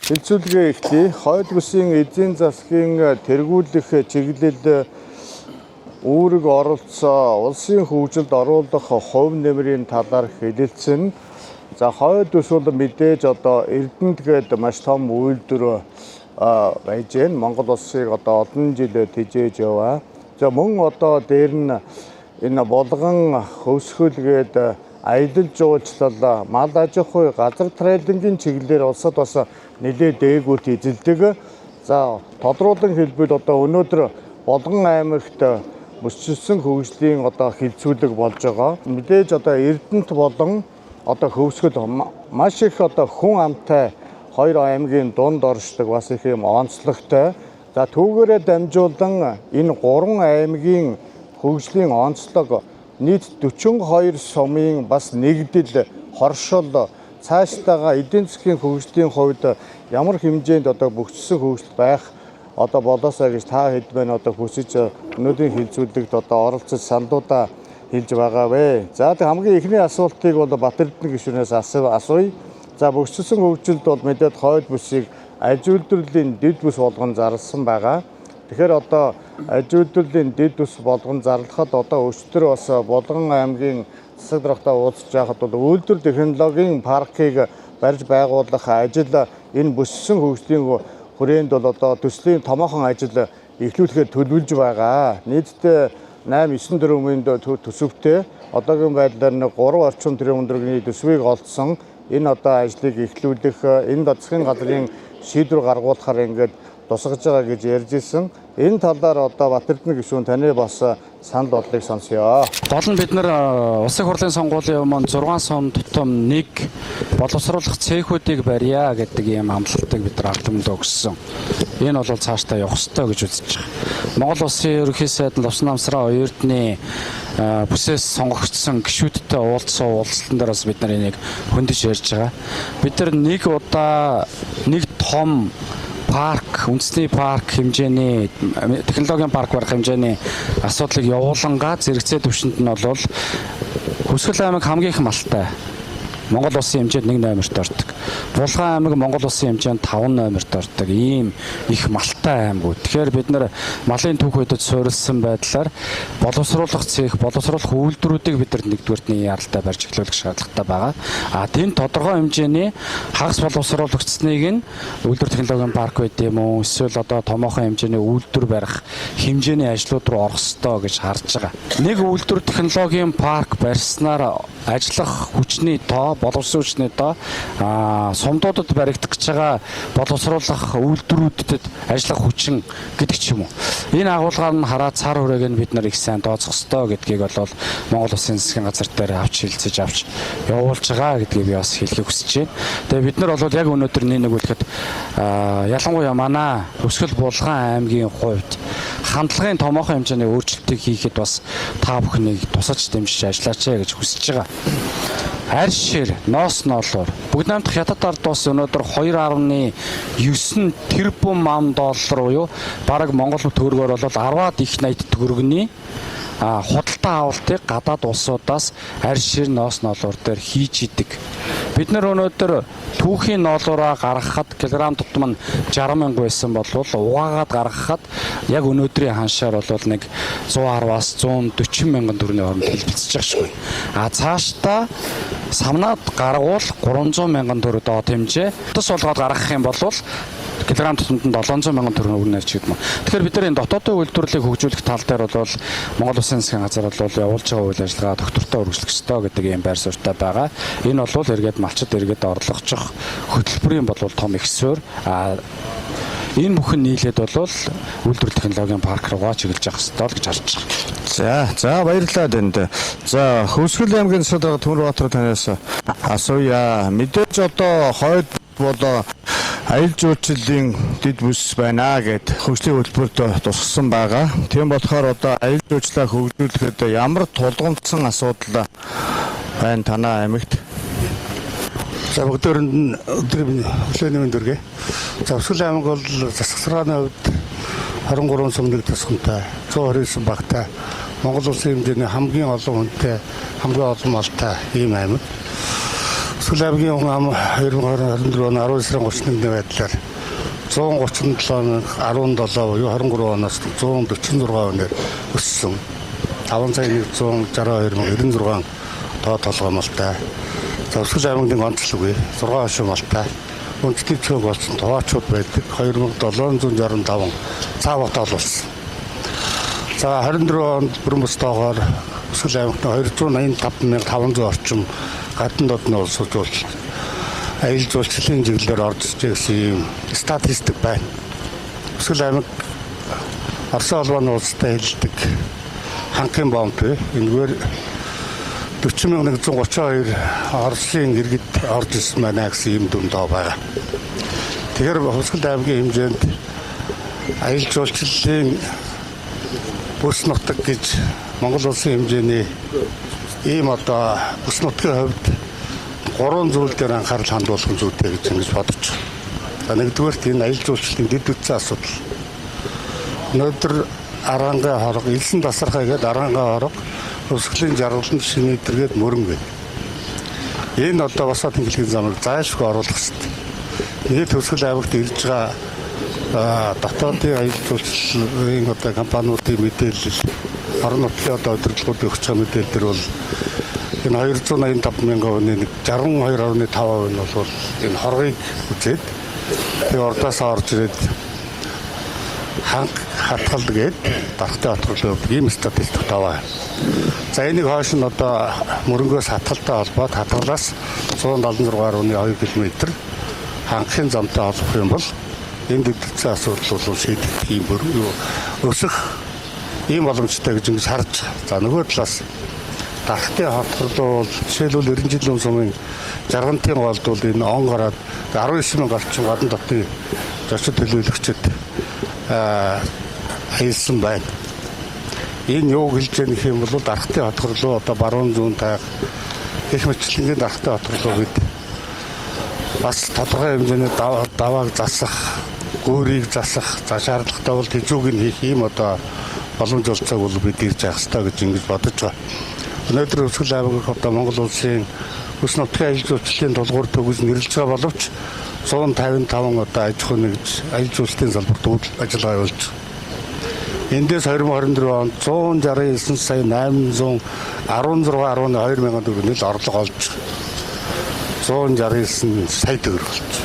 Хэлцүүлгээ эхлэе. Хойд бүсийн эдийн засгийн тэргүүлэх чиглэл үүрэг оролцоо, улсын хөгжилд оруулах хувь нэмрийн талаар хэлэлцэн. За, хойд бүс бол мэдээж одоо Эрдэнэт гээд маш том үйлдвэр байж гэн. Монгол улсыг одоо олон жил тэжээж яваа. За, мөн одоо дээр нь энэ Булган, Хөвсгөл гээд аялал жуулчлал, мал аж ахуй, газар трейлингийн чиглэлээр улсад бас нэлээд дээгүүрт эзэлдэг. За, тодруулан хэлбэл, одоо өнөөдөр Булган аймагт бүсчилсэн хөгжлийн одоо хэлцүүлэг болж байгаа. Мэдээж одоо Эрдэнэт болон одоо Хөвсгөл маш их одоо хүн амтай хоёр аймгийн дунд оршдог, бас их юм онцлогтой. За, түүгээрээ дамжуулан энэ гурван аймгийн хөгжлийн онцлог, нийт 42 сумын бас нэгдэл, хоршол, цаашдаага эдийн засгийн хөгжлийн хувьд ямар хэмжээнд одоо бөхссөн хөгжил байх одоо болоосаа гэж та хэд байна одоо хүсэж өнөөдрийн хэлцүүлэгт одоо оролцож саналуудаа хэлж байгаа вэ. За, тэг хамгийн эхний асуултыг бол Батэрдэнэ гишүүнээс асууя. За, бөхссөн хөгжилд бол мэдээд хойд бүсийг аж үйлдвэрлэлийн дэд бүс болгон зарласан байгаа. Тэгэхээр одоо аж үйлдвэрлэлийн дэд бүс болгон зарлахад одоо өчигдөр бас Булган аймгийн засаг даргатай уулзж байхад бол үйлдвэр технологийн паркийг барьж байгуулах ажил энэ бүссэн хөгжлийн хүрээнд бол одоо төслийн томоохон ажил эхлүүлэхээр төлөвлөж байгаа. Нийтдээ 8 9 тэрбумын төсөвтэй, одоогийн байдлаар нэг 3 орчим тэрбум төгрөгийн төсвийг олдсон энэ одоо ажлыг эхлүүлэх, энэ засгийн газрын шийдвэр гаргуулахаар ингээд тусгаж байгаа гэж ярьж исэн. Энэ талаар одоо Батэрдэнэ гишүүн, таны бас санал бодлыг сонсъё. Гол нь бид нар улсын хурлын сонгуулийн өмнө 6 сум тутам нэг боловсруулах цехүүдийг барья гэдэг ийм амлалтыг бид нар ард түмэнд өгсөн. Энэ бол цаашдаа явах ёстой гэж үзэж байгаа. Монгол Улсын ерөнхий сайд Лувсан Намсраа Оюутны бүсээс сонгогдсон гишүүдтэй уулзсан уулзалтан дээр бас бид нар энийг хөндөж ярьж байгаа. Бид нар нэг удаа нэг том парк, үндэсний парк хэмжээний, технологийн парк барих хэмжээний асуудлыг явуулангаа зэрэгцээ төвшөнд нь бол Хөвсгөл аймаг хамгийн их малтай. Монгол улсын хэмжээнд 1 номерт ордог. Булган аймаг Монгол улсын хэмжээнд 5 номерт ордог. Ийм их малтай аймагуд. Тэгэхээр бид нар малын түүхийдэд суурилсан байдлаар боловсруулах цех, боловсруулах үйлдвэрүүдийг бид нар нэгдүгээрт нэг яралтай барьж эхлүүлэх шаардлагатай байгаа. А тийм тодорхой хэмжээний хагас боловсруулагдсныг нь үйлдвэр технологийн парк байд юм уу? Эсвэл одоо томоохон хэмжээний үйлдвэр барих хэмжээний ажлууд руу орох ёстой гэж харж байгаа. Нэг үйлдвэр технологийн парк барьснаар ажиллах хүчний тоо, боловсон хүчний тоо, сумдуудад баригдах гэж байгаа боловсруулах үйлдвэрүүдэд ажиллах хүчин гэдэг ч юм уу. Энэ агуулгаар нь хараад цар хүрээг нь бид нар их сайн тооцох ёстой гэдгийг бол Монгол Улсын засгийн газар дээр авч хилцэж авч явуулж байгаа гэдгийг би бас хэлэхийг хүсэж байна. Тэгээ бид нар бол яг өнөөдөр нэг үлэхэд ялангуяа манай Өсгөл Булган аймгийн хувьд хандлагын томоохон хэмжээний өөрчлөлтийг хийхэд бас та бүхнийг тусалж дэмжиж ажиллаач гэж хүсэж байгаа. Аршир, ноос ноолоор бүгд намт хятад ард улс өнөөдөр 2.9 тэрбум ам доллар буюу бараг Монгол төгрөгөөр бол 10-аад их 80 төгрөгний худалдаа авалтыг гадаад улсуудаас аршир, ноос ноолуур дээр хийж идэг. Бид нар өнөөдөр түүхийн ноолуураа гаргахад килограмм тутам нь 60 мянга байсан бол угаагаад гаргахад яг өнөөдрийн ханшаар бол нэг 110-аас 140 мянган төгрөгийн хооронд хэлбэлцэж байгаа шүү. А цаашдаа самнаад гаргуул 300 мянган төгрөг доод хэмжээ. Тус болгоод гаргах юм бол килограмм тутамд нь 700 мянган төгрөг өгнө ч гэдэг юм. Тэгэхээр бид нар энэ дотоодын үйлдвэрлэлийг хөгжүүлэх тал дээр бол Монгол Улсын засгийн газар бол явуулж байгаа үйл ажиллагаа доктортой үргэлжлэх ёстой гэдэг ийм байр суурьтай байгаа. Энэ бол эргээд малчид эргээд орлогочих хөтөлбөрийн бол том их суурь. А энэ бүхэн нийлээд бол үйлдвэрлэл технологийн парк руугаа чиглэж явах ёстой л гэж харж байгаа. За, баярлалаа танд. За, Хөвсгөл аймгийн засаг дарга Түмэрбаатар танаас асууя. Мэдээж одоо хойд бол аялал жуулчлалын дэд бүс байна гэд хөгжлийн хөтөлбөрт тусгасан байгаа. Тийм болохоор одоо аялал жуулчлалаа хөгжүүлэхэд ямар тулгамдсан асуудал байна танай аймагт? За, бүгдээрэнд нь өдрийн өглөөний мэнд хүргэе. За, Өсгөл аймаг бол засаг сургааны хувьд 23 сум нэг тосгонтой, 129 багтай, Монгол улсын хэмжээний хамгийн олон хүнтэй, хамгийн олон малтай ийм аймаг. Төгсгөл аймгийн ам 2024 оны 12 сарын 31-ний байдлаар 137,017 буюу 23 оноос 146%-аар өссөн. 5 сая 162 096 тоо толгой малтай. За, Төгсгөл аймгийн онцлог бий. 6 хошуу малтай. Үндэсний цөөнг болсон туваачууд байдаг. 2765 цаа ботол болсон. За, 24 онд бүрэн бус тоогоор Төгсгөл аймагт 285 500 орчим гадна дотны улсууд аялал жуулчлалын чиглэлээр орж ирж гэсэн ийм статистик байна. Төгсгөл аймаг Оросын холбооны улстай хэлдэг ханхын бомб бий. Энэгээр 40,132 Оросын иргэд орж ирсэн байна гэсэн ийм дүн тоо байгаа. Тэгэхээр Хувьсгал аймгийн хэмжээнд аялал жуулчлалын бүс нутаг гэж Монгол улсын хэмжээний ийм одоо бүс нутгийн хувьд гурван зүйл дээр анхаарал хандуулах нь зүйтэй гэж ингэж бодож байна. За, нэгдүгээрт энэ аялал жуулчлалын дэд үтсэн асуудал. Өнөөдөр Арангаа хорго, Элсэн тасархай гээд Арангаа хорго, Хувьсгалын жаргалан шинэдэргээд мөрөн гээд. Энэ одоо Босоо тэнхлэгийн замыг зайлшгүй оруулах хэрэгтэй. Нийт Төгсгөл аймагт ирж байгаа дотоодын аялал жуулчлалын одоо компаниудын мэдээлэл, орон нутгийн одоо удирдлагуудын өгч байгаа мэдээлэл дээр бол энэ 285 мянган хүний нэг 62.5% нь бол энэ хоргыг үзээд тэгээ ордоос орж ирээд ханх хатгал гээд дарахтай хатгал өгдөг ийм статистик таваа. За, энийг хойш нь одоо мөрөнгөөс хатгалтай холбоод хатгалаас 176.2 км ханхын замтай холбох юм бол энд дэвтсэн асуудал бол шийдэгдэх юм бүр өсөх ийм боломжтой гэж ингэж харж байгаа. За, нөгөө талаас дарахтай хотгорлоо бол жишээлбэл 90 жилийн сумын Жаргантын голд бол энэ он гараад 19 мянга орчим гадна дотны зочид төлөөлөгчд аялсан байна. Энэ юу хэлж яах гэх юм бол дарахтай хотгорлоо одоо баруун зүүн тайг гэх мэтчилэнгийн дарахтай хотгорлоо бид бас тодорхой хэмжээний давааг засах, гөөрийг засах, за шаардлагатай бол тэжүүг нь хийх ийм одоо боломж болцоог бол бид ирж явах ёстой гэж ингэж бодож байгаа. Өнөөдөр Өсгөл аймаг одоо Монгол улсын бүс нутгийн аялал жуулчлалын тулгуур төв гэж нэрлэж байгаа боловч 155 одоо аж ахуй нэгж аялал жуулчлалын салбарт үйл ажиллагаа явуулж байгаа. Эндээс 2024 онд 169 сая 816.2 мянган төгрөг нийт орлого олж 169 сая төгрөг болж.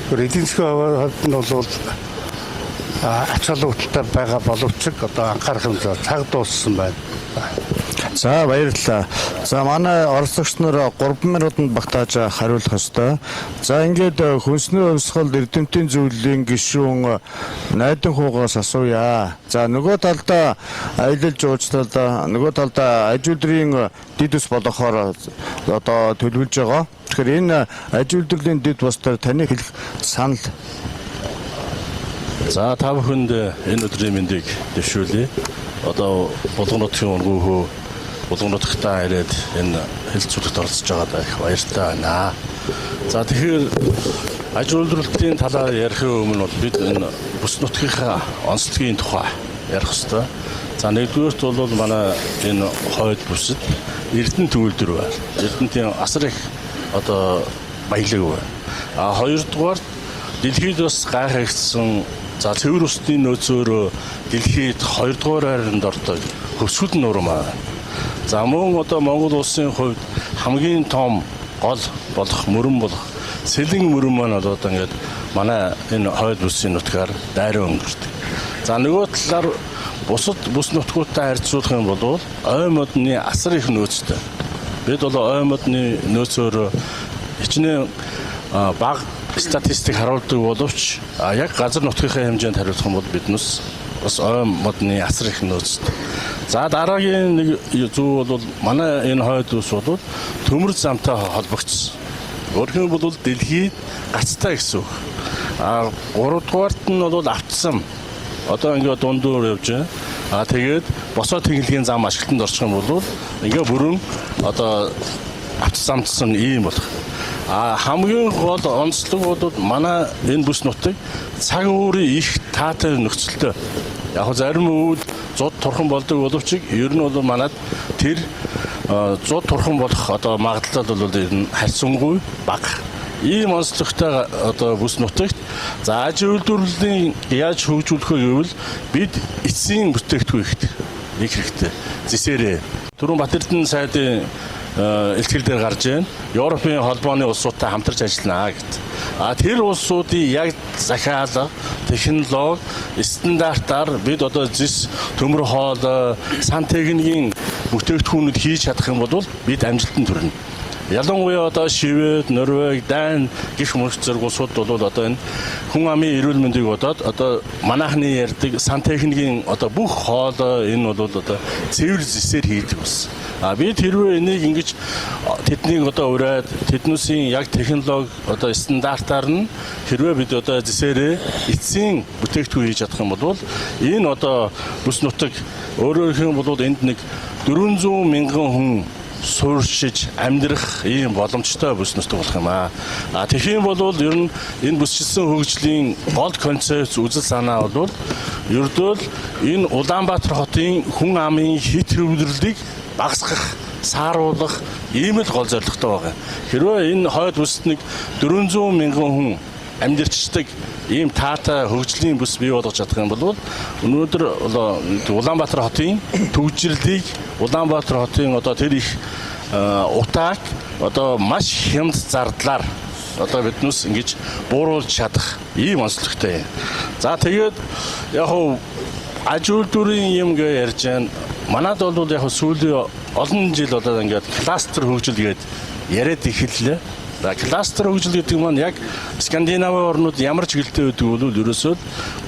Тэр эдийн засгийн хувьд нь бол ач холбогдолтой байгаа боловч одоо анхаарах юм цаг дууссан байна. За, баярлалаа. За, манай оролцогч нар 3 минутанд багтааж хариулах ёстой. За, ингээд хүнсний хувьсгалд эрдэмтдийн зөвлөлийн гишүүн Найдан хуугаас асууя. За, нөгөө талдаа аялал жуулчлал, нөгөө талдаа аж үйлдвэрийн дэд ус болгохоор одоо төлөвлөж байгаа. Тэгэхээр энэ аж үйлдвэрлэлийн дэд бус дээр таны хэлэх санал. За, та бүхэнд энэ өдрийн мэндийг дэвшүүлье. Одоо Булган нутгийн унгуухөө Булган нутагтаа ирээд энэ хэлэлцүүлэгт оролцож байгаадаа их баяртай байна. За, тэгэхээр аж үйлдвэрлэлтийн талаар ярихын өмнө бол бид энэ бүс нутгийнхаа онцлогийн тухай ярих ёстой. За, нэгдүгээрт бол манай энэ хойд бүсэд Эрдэнэт үйлдвэр байна. Эрдэнэтийн асар их одоо баялаг байна. А хоёрдугаарт дэлхийд бас гайхагдсан, за, цэвэр усны нөөцөөр дэлхийд хоёрдугаар байранд ордог Хөвсгөл нуурам байна. За, мөн одоо Монгол улсын хувьд хамгийн том гол болох мөрөн болох Сэлэн мөрөн маань одоо ингээд манай энэ хойд бүсийн нутгаар дайран өнгөрдөг. За, нөгөө талаар бусад бүс нутгуудтай харьцуулах юм бол ой модны асар их нөөцтэй. Бид бол ой модны нөөцөөр хичнээн бага статистик харуулдаг боловч яг газар нутгийнхаа хэмжээнд хариулах юм бол биднес бас ой модны асар их нөөцтэй. За, дараагийн нэг зүйл бол манай энэ хойд бүс бол төмөр замтай холбогдсон. Өөрөөр хэлбэл дэлхийд гацтай гэсэн үг. А гуравдугаарт нь бол автсан. Одоо ингээд дундуур явж байна. А тэгээд босоо тэнхлэгийн зам ашиглалтанд орчих юм бол ингээ бүрэн одоо авц замдсан ийм болох. А хамгийн гол онцлог бол манай энэ бүс нутаг цаг уурын их таатай нөхцөлтэй. Яг зарим үед зуд турхан болдог боловч ер нь бол манад тэр зуд турхан болох одоо магадлал бол энэ харьцангуй бага. Ийм онцлогтой одоо бүс нутагт за аж үйлдвэрлэлийн яаж хөгжүүлэх вэ гэвэл бид эцсийн бүтээгдэхүүн ихтэй нэг хэрэгтэй. Зэсээрээ. Түрүүн Батэрдэн сайдын илтгэл дээр гарч байна. Европын холбооны улсуудтай хамтарч ажиллана гэд. А тэр улсуудын яг захиалга, технологи, стандартаар бид одоо зэс, төмөр хоол, сантехникийн бүтээгдэхүүнүүд хийж чадах юм бол бид амжилтанд хүрнэ. Ялангуяа одоо Швед, Норвеги, Дани гэх мэт зэрэг улсууд бол одоо энэ хүн амын эрүүл мэндийг бодоод одоо манайхны ярьдаг сантехникийн одоо бүх хоол энэ бол одоо цэвэр зэсээр хийдэг бас. А бид хэрвээ энийг ингэж тэднийг одоо уриад тэднүүсийн яг технологи одоо стандартаар нь хэрвээ бид одоо зэсээрээ эцсийн бүтээгдэхүүн хийж чадах юм бол энэ одоо бүс нутаг өөрөөр хэлэх юм бол энд нэг 400 мянган хүн сууршиж амьдрах ийм боломжтой бүс нутаг болох юм аа. А тэгэх юм бол ер нь энэ бүсчилсэн хөгжлийн гол концепц үзэл санаа бол ердөө л энэ Улаанбаатар хотын хүн амын хит хэвлэрлийг багасгах, сааруулах ийм л гол зорилготой байгаа. Хэрвээ энэ хойд бүст нэг 400 мянган хүн амьдарчдаг ийм таатай хөгжлийн бүс бий болгож чадах юм бол өнөөдөр Улаанбаатар хотын төвжирлийг, Улаанбаатар хотын одоо тэр их утааг одоо маш хямд зардлаар одоо биднээс ингэж бууруулж чадах ийм онцлогтой юм. За тэгээд яг хав аж үйлдвэрийн юм гэж ярьж байна. Манад бол яг сүүлийн олон жил одоо ингээд кластер хөгжил гээд яриад эхэллээ. За кластер хөгжил гэдэг маань яг Скандинавын орнууд ямар чиглэлтэй байдаг бол ерөөсөө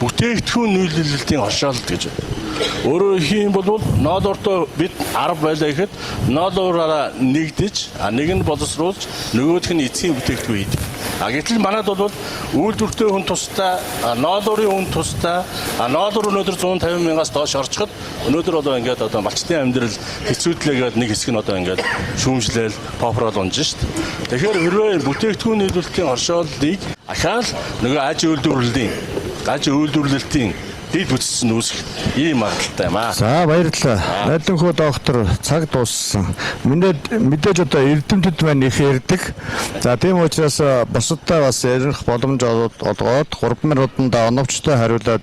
бүтээгдэхүүн нийлүүлэлтийн хошоолт гэж байна. Өөрөөр хэлэх юм бол ноолууртаа бид 10 байлаа гэхэд ноолуураараа нэгдэж, нэг нь боловсруулж, нөгөөх нь эцсийн бүтээгдэхүүн хийдэг. А гэтэл манад бол үйлдвэртэй хүн тусдаа, ноолуурын хүн тусдаа, ноолуур өнөөдөр 150 мянгаас доош орчиход өнөөдөр одоо ингээд одоо малчтын амьдрал хэцүүдлээ гээд нэг хэсэг нь одоо ингээд шүүмжлээл попрол унж шít. Тэгэхээр хэрвээ бүтээгдэхүүн нийлүүлэлтийн оршооллыг ахаал нөгөө аж үйлдвэрлэлтийн дэд бүтцэн үүсэх ийм магадлалтай юм аа. За баярлалаа. Найланхүү доктор, цаг дууссан. Мэдээж одоо эрдэмтэд маань их ярьдаг. За тийм учраас бусадтай бас ярих боломж олгоод 3 минутанд оновчтой хариулаад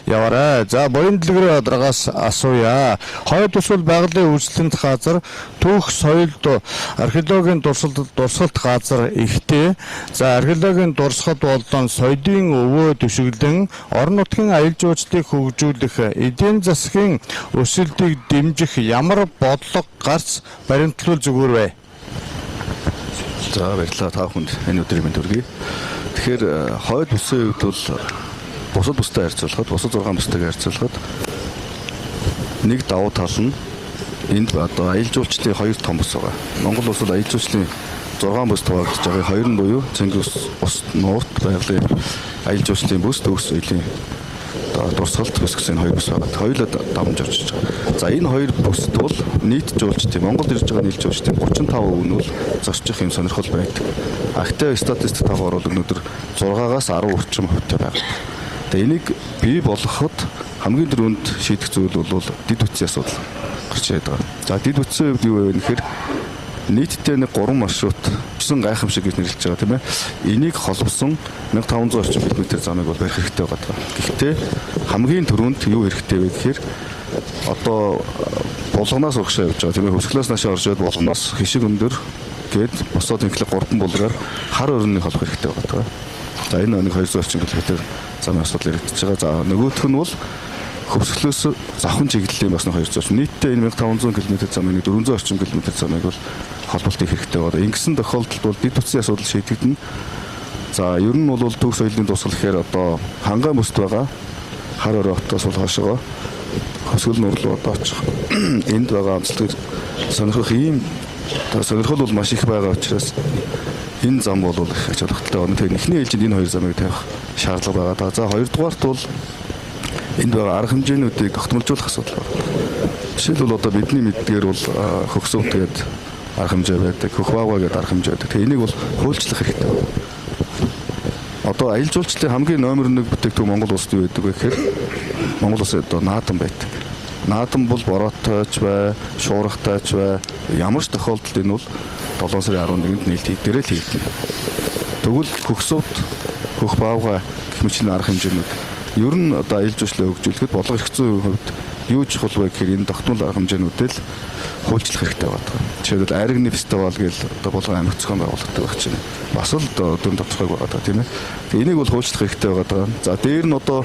яваарай. За буян дэлгэрээ дараагаас асууя. Хойд бүс бол байгалийн үйлчлэнт газар, түүх соёлд археологийн дурсгалт газар ихтэй. За археологийн дурсгалт болон соёлын өвөө дэвшиглэн орон нутгийн аялал жуулчлалыг хөгжүүлэх, эдийн засгийн өсөлтийг дэмжих ямар бодлого гарц баримтлуул зүгээр вэ? За баярлалаа, та бүхэнд энэ өдрийн мэнд хүргэе. Тэгэхээр хойд бүсийн хувьд бол бусад бүстэй харьцуулахад, бусад 6 бүстэйг харьцуулахад нэг давуу тал нь энд одоо аялал жуулчлалын хоёр том бүс байгаа. Монгол улс бол аялал жуулчлалын 6 бүс хуваагдаж байгаа. Хоёр нь буюу Цэнгэл ус нуурт байгалийн аялал жуулчлалын бүс, төгс соёлын дурсгалт бүс гэсэн хоёр бүс байгаа. Хоёулаа давамж орж байгаа. За энэ хоёр бүсд бол нийт жуулчдын Монголд ирж байгаа нийт жуулчдын 35% нь бол зорчих юм сонирхол байдаг. А гэхдээ статистик тоогоор бол өнөөдөр 6-аас 10 орчим хувьтай байгаа. Тэгээ энийг бий болгоход хамгийн түрүүнд шийдэх зүйл бол дэд бүтцийн асуудал гарч ирээд байгаа. За дэд бүтцийн хувьд юу вэ гэхээр нийтдээ нэг 3 маршрут 9 гайхамшиг гэж нэрлэж байгаа тийм ээ. Энийг холбосон 1500 орчим километр замыг бол барих хэрэгтэй байгаа. Гэхдээ хамгийн түрүүнд юу хэрэгтэй вэ гэхээр одоо булганаас урагшаа явж байгаа тийм ээ. Хөвсгөлөөс наашаа орж ирээд булганаас хишиг өндөр гээд босоод инхлэг 3 булгаар хар өрнөний холбох хэрэгтэй байгаа. За энэ нэг 200 орчим километр замын асуудал яригдчихэж байгаа. За нөгөөх нь бол хөвсгөлөөс завхан чиглэлийн бас 200 орчим. Нийтдээ энэ 1500 км замын 400 орчим километр замыг бол холболтыг хэрэгтэй байгаа. Ингэсэн тохиолдолд бол дэд бүтцийн асуудал шийдэгдэнэ. За ер нь бол төв соёлын тусгал гэхээр одоо хангай мөст байгаа. Хар орой хотоос бол хойшоогоо хөвсгөл нуур руу одоо очих. Энд байгаа онцлог сонирхох ийм сонирхол бол маш их байгаа учраас энэ зам бол их ач холбогдолтой байна. Тэгэхээр эхний ээлжинд энэ хоёр замыг тавих шаардлага байгаа. За хоёрдугаарт бол энд байгаа арга хэмжээнүүдийг тогтмолжуулах асуудал байна. Жишээлбэл одоо бидний мэддгээр бол хөгсөвт гээд арга хэмжээ байдаг, хөх ваага гээд арга хэмжээ байдаг. Тэгээ энийг бол хуульчлах хэрэгтэй байна. Одоо аялал жуулчлалын хамгийн номер 1 бүтээгдэхүүн Монгол улсад юу байдаг вэ гэхээр Монгол улсад одоо наадам байдаг. Наадам бол бороотой ч бай, шуургатай ч бай, ямар ч тохиолдолд энэ бол 7 сарын 11-нд нээлт дээрээ л хийгдэнэ. Тэгвэл хөхсөвд, хөх баавгай гэх мэтийн арга хэмжээнүүд ер нь одоо аялал жуулчлалаа хөгжүүлэхэд болго эрх зүйн хувьд юу чухал вэ гэхээр энэ тогтмол арга хэмжээнүүдээ л хуульчлах хэрэгтэй байдаг. Жишээлбэл Айрагны фестивал гээл одоо Булган аймагт зохион байгуулагддаг байх чинь. Бас л одоо дүн тодорхойг байгаа даа, тийм ээ. Тэгээ энийг бол хуульчлах хэрэгтэй байгаа даа. За дээр нь одоо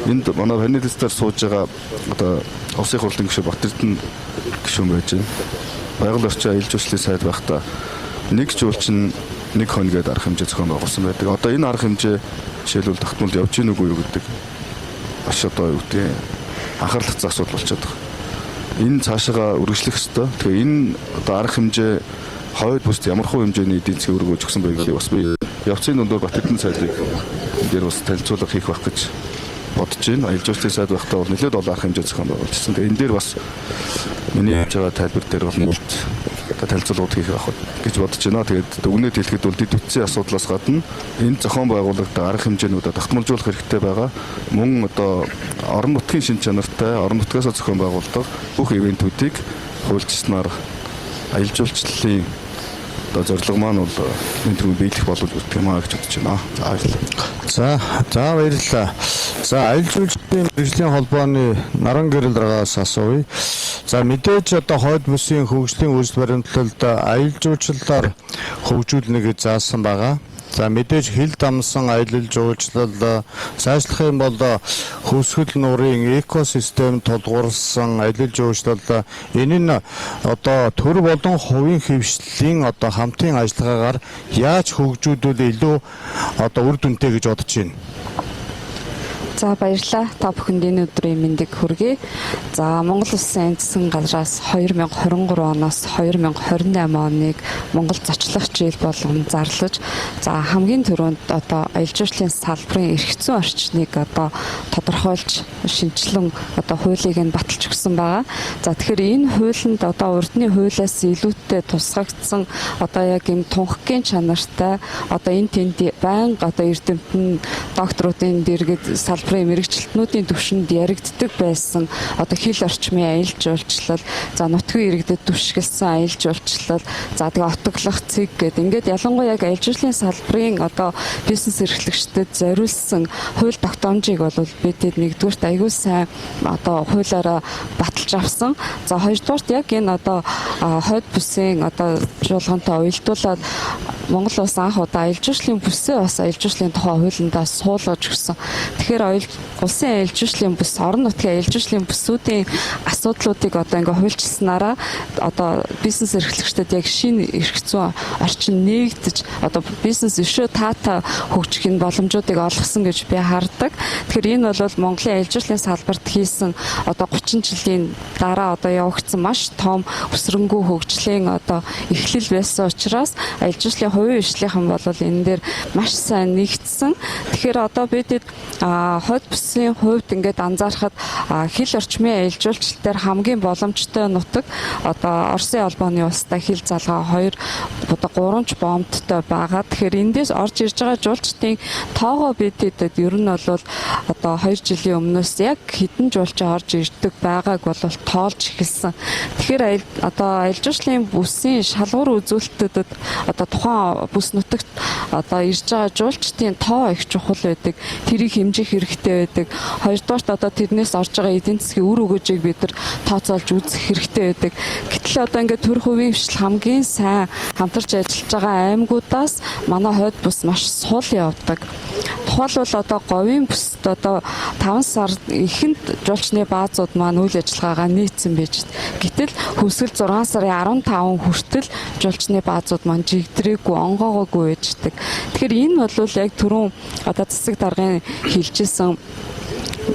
энд манай панелистээр сууж байгаа одоо Улсын хурлын гишүүн Батэрдэн гишүүн байж байна. Байгаль орчин аялал жуулчлалын сайд байхдаа нэг жуулчин нэг хон гээд арга хэмжээ зохион байгуулсан байдаг. Одоо энэ арга хэмжээ жишээлбэл тогтмол явж гин үгүй юу гэдэг маш одоо юу гэдэг анхаарал татсан асуудал болчиход байгаа. Энэ цаашаага үргэлжлэх ёстой. Тэгэхээр энэ одоо арга хэмжээ хойд бүст ямар хуу хэмжээний эдийн засгийн өргөж өгсөн бэ гэдгийг бас би явцын дундуур Батэрдэн сайдыг энэ дээр бас танилцуулга хийх байх гэж бодож байна. Аялал жуулчлалын сайд байхдаа бол нэлээд олон арга хэмжээ зохион байгуулчихсан. Тэгээ энэ дээр бас миний хийж байгаа тайлбар дээр бол нэлээд танилцуулгууд хийх байх гэж бодож байна. Тэгээд дүгнэлт хэлэхэд бол дэд бүтцийн асуудлаас гадна энэ зохион байгуулагдсан арга хэмжээнүүдээ тогтмолжуулах хэрэгтэй байгаа. Мөн одоо орон нутгийн шин чанартай орон нутгаас зохион байгуулдаг бүх ивентүүдийг хуульчилснаар аялал жуулчлалын одоо зорилго маань бол энэ түрүү биелэх боломж бүрдэх юм аа гэж бодож байна. За баярлалаа. За баярлалаа. За аялал жуулчлалын мэргэжлийн холбооны наран гэрэл даргаас асууя. За мэдээж одоо хойд бүсийн хөгжлийн үйлс баримтлалд аялал жуулчлалаар хөгжүүлнэ гэж заасан байгаа. За мэдээж хил дамсан аялал жуулчлал сайжлах юм бол хөвсгөл нуурын экосистем тулгуурласан аялал жуулчлал энэ нь одоо төр болон хувийн хэвшлийн одоо хамтын ажиллагаагаар яаж хөгжүүлвэл илүү одоо үр дүнтэй гэж бодож байна. За баярлалаа. Та бүхэнд энэ өдрийн мэндийг хүргэе. За Монгол Улсын засгийн газраас 2023 оноос 2028 оныг Монгол зочлох жил болгон зарлаж, за хамгийн түрүүнд одоо аялал жуулчлалын салбарын эрх зүйн орчныг одоо тодорхойлж шинэчлэн одоо хуулийг нь баталж өгсөн байгаа. За тэгэхээр энэ хуулинд одоо урдны хуулиас илүүтэй тусгагдсан одоо яг юм тунхагийн чанартай одоо энэ тэнд байнга одоо эрдэмтэн докторуудын дэргэд салбарын мэрэгчлэтнүүдийн түвшинд яригддаг байсан одоо хил орчмын аялал жуулчлал, за нутгийн иргэдэд түвшгэлсэн аялал жуулчлал, за тэгээ отоглох цэг гэдэг ингээд ялангуяа яг аялал жуулчлалын салбарын одоо бизнес эрхлэгчдэд зориулсан хууль тогтоомжийг бол бид нэгдүгüрт аягүй сайн одоо хуулиараа баталж авсан. За хоёрдугаарт яг энэ одоо хойд бүсийн одоо жуулгантай уялдуулаад Монгол улс анх удаа аялал жуулчлалын бүсээ бас аялал жуулчлалын тухай хуулиндаа суулгаж өгсөн. Тэгэхээр улсын аялал жуулчлалын бүс, орон нутгийн аялал жуулчлалын бүсүүдийн асуудлуудыг одоо ингээ хуульчилснараа одоо бизнес эрхлэгчдэд яг шинэ эрх зүйн орчин нээгдэж одоо бизнес өшөө таатай хөгжих энэ боломжуудыг олгосон гэж би хардаг. Тэгэхээр энэ бол Монголын аялал жуулчлалын салбарт хийсэн одоо 30 жилийн дараа одоо явагдсан маш том өсрөнгүү хөгжлийн одоо эхлэл байсан учраас аялал жуулчлалын хувийн хвшлийнхэн бол энэ дээр маш сайн нэгдсэн. Тэгэхээр одоо бидэд хойд бүсийн хувьд ингээд анзаархад хил орчмын аялал жуулчлал дээр хамгийн боломжтой нутаг одоо Оросын холбооны улстай хил залгаа 2 одоо 3 ч бомттой байгаа. Тэгэхээр эндээс орж ирж байгаа жуулчдын тоогоо бидэд ер нь бол одоо 2 жилийн өмнөөс яг хэдэн жуулчин орж ирдэг байгааг бол тоолж эхэлсэн. Тэгэхээр одоо аялал жуулчлалын бүсийн шалгуур үзүүлэлтүүдэд одоо тухайн бүс нутагт одоо ирж байгаа жуулчдын тоо их чухал байдаг. Тэрийг хэмжих хэрэгтэй байдаг. Хоёрдугаарт одоо тэрнээс орж байгаа эдийн засгийн үр өгөөжийг бид нар тооцоолж үзэх хэрэгтэй байдаг. Гэтэл одоо ингээд төр хувийн хвшил хамгийн сайн хамтарч ажиллаж байгаа аймагудаас манай хойд бүс маш сул явдаг. Тухайлбал одоо говийн бүст одоо 5 сар эхэнд жуулчны баазууд маань үйл ажиллагаагаа нийцсэн байж. Гэтэл хөвсгөл 6 сарын 15 хүртэл жуулчны баазууд маань жигдрээгүй, онгоогоогүй байждаг. Тэгэхээр энэ бол яг түрүүн одоо засаг даргын хэлжсэн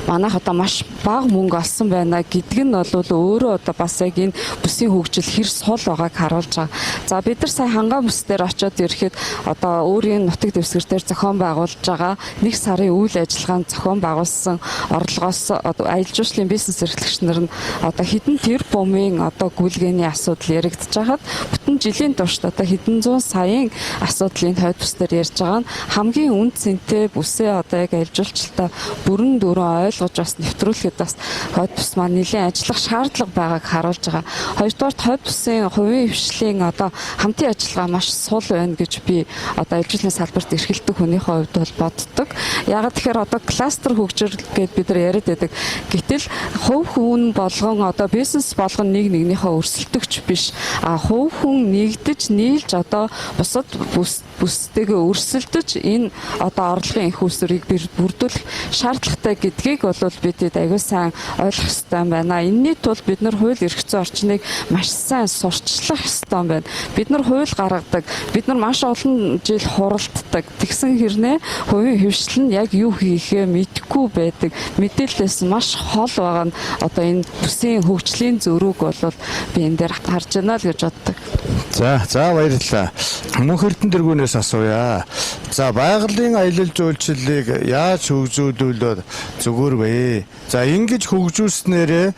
манайх одоо маш бага мөнгө олсон байна гэдг нь бол өөрөө одоо бас яг энэ бүсийн хөгжил хэр сул байгааг харуулж байгаа. За бид нар сая хангаан бүс дээр очиод ирэхэд одоо өөрийн нутаг дэвсгэр дээр зохион байгуулж байгаа нэг сарын үйл ажиллагаанд зохион байгуулсан орлогоос аялал жуулчлалын бизнес эрхлэгч нар нь одоо хэдэн тэр бумын одоо гүйлгээний асуудал яригдж байхад бүтэн жилийн туршид одоо хэдэн зуун саяын асуудлын хойд бүс дээр ярьж байгаа нь хамгийн үн цэнтэй бүсээ одоо яг аялал жуулчлалтаа бүрэн дүүрэн ойлгож бас нэвтрүүлэхэд бас хойд бүс маань нэлээд ажиллах шаардлага байгааг харуулж байгаа. Хоёрдугаарт хойд бүсийн хувийн хвшлийн одоо хамтын ажиллагаа маш сул байна гэж би одоо аялал салбарт эрхэлдэг хүнийхээ хувьд бол боддог. Яагаад тэгэхээр одоо кластер хөгжил гээд бид нар яриад байдаг. Гэтэл хувь хүн болгон одоо бизнес болгон нэг нэгнийхээ өрсөлдөгч биш. А хувь хүн нэгдэж нийлж одоо бусад бүстэйгээ өрсөлдөж энэ одоо орлогын их усрыг бүрдүүлэх шаардлагатай гэдгийг бол бид аягүй сайн ойлгох ёстой юм байна. Энэний тулд бид нар хууль эрх зүйн орчныг маш сайн сурталчлах ёстой юм байна. Бид нар хууль гаргадаг, бид нар маш олон жил хуралддаг. Тэгсэн хэрнээ хувийн хвшил нь яг юу хийхээ мэдэхгүй байдаг. Мэдээллээс маш хол байгаа нь одоо энэ бүсийн хөгжлийн зөрүүг бол би энэ дээр харж байна л гэж боддог. За баярлалаа. Мөнх Эрдэнэ тэргүүнээс асууя. За, байгалийн аялал жуулчлалыг яаж хөгжүүлвэл зүгээр вэ? За, ингэж хөгжүүлснээрээ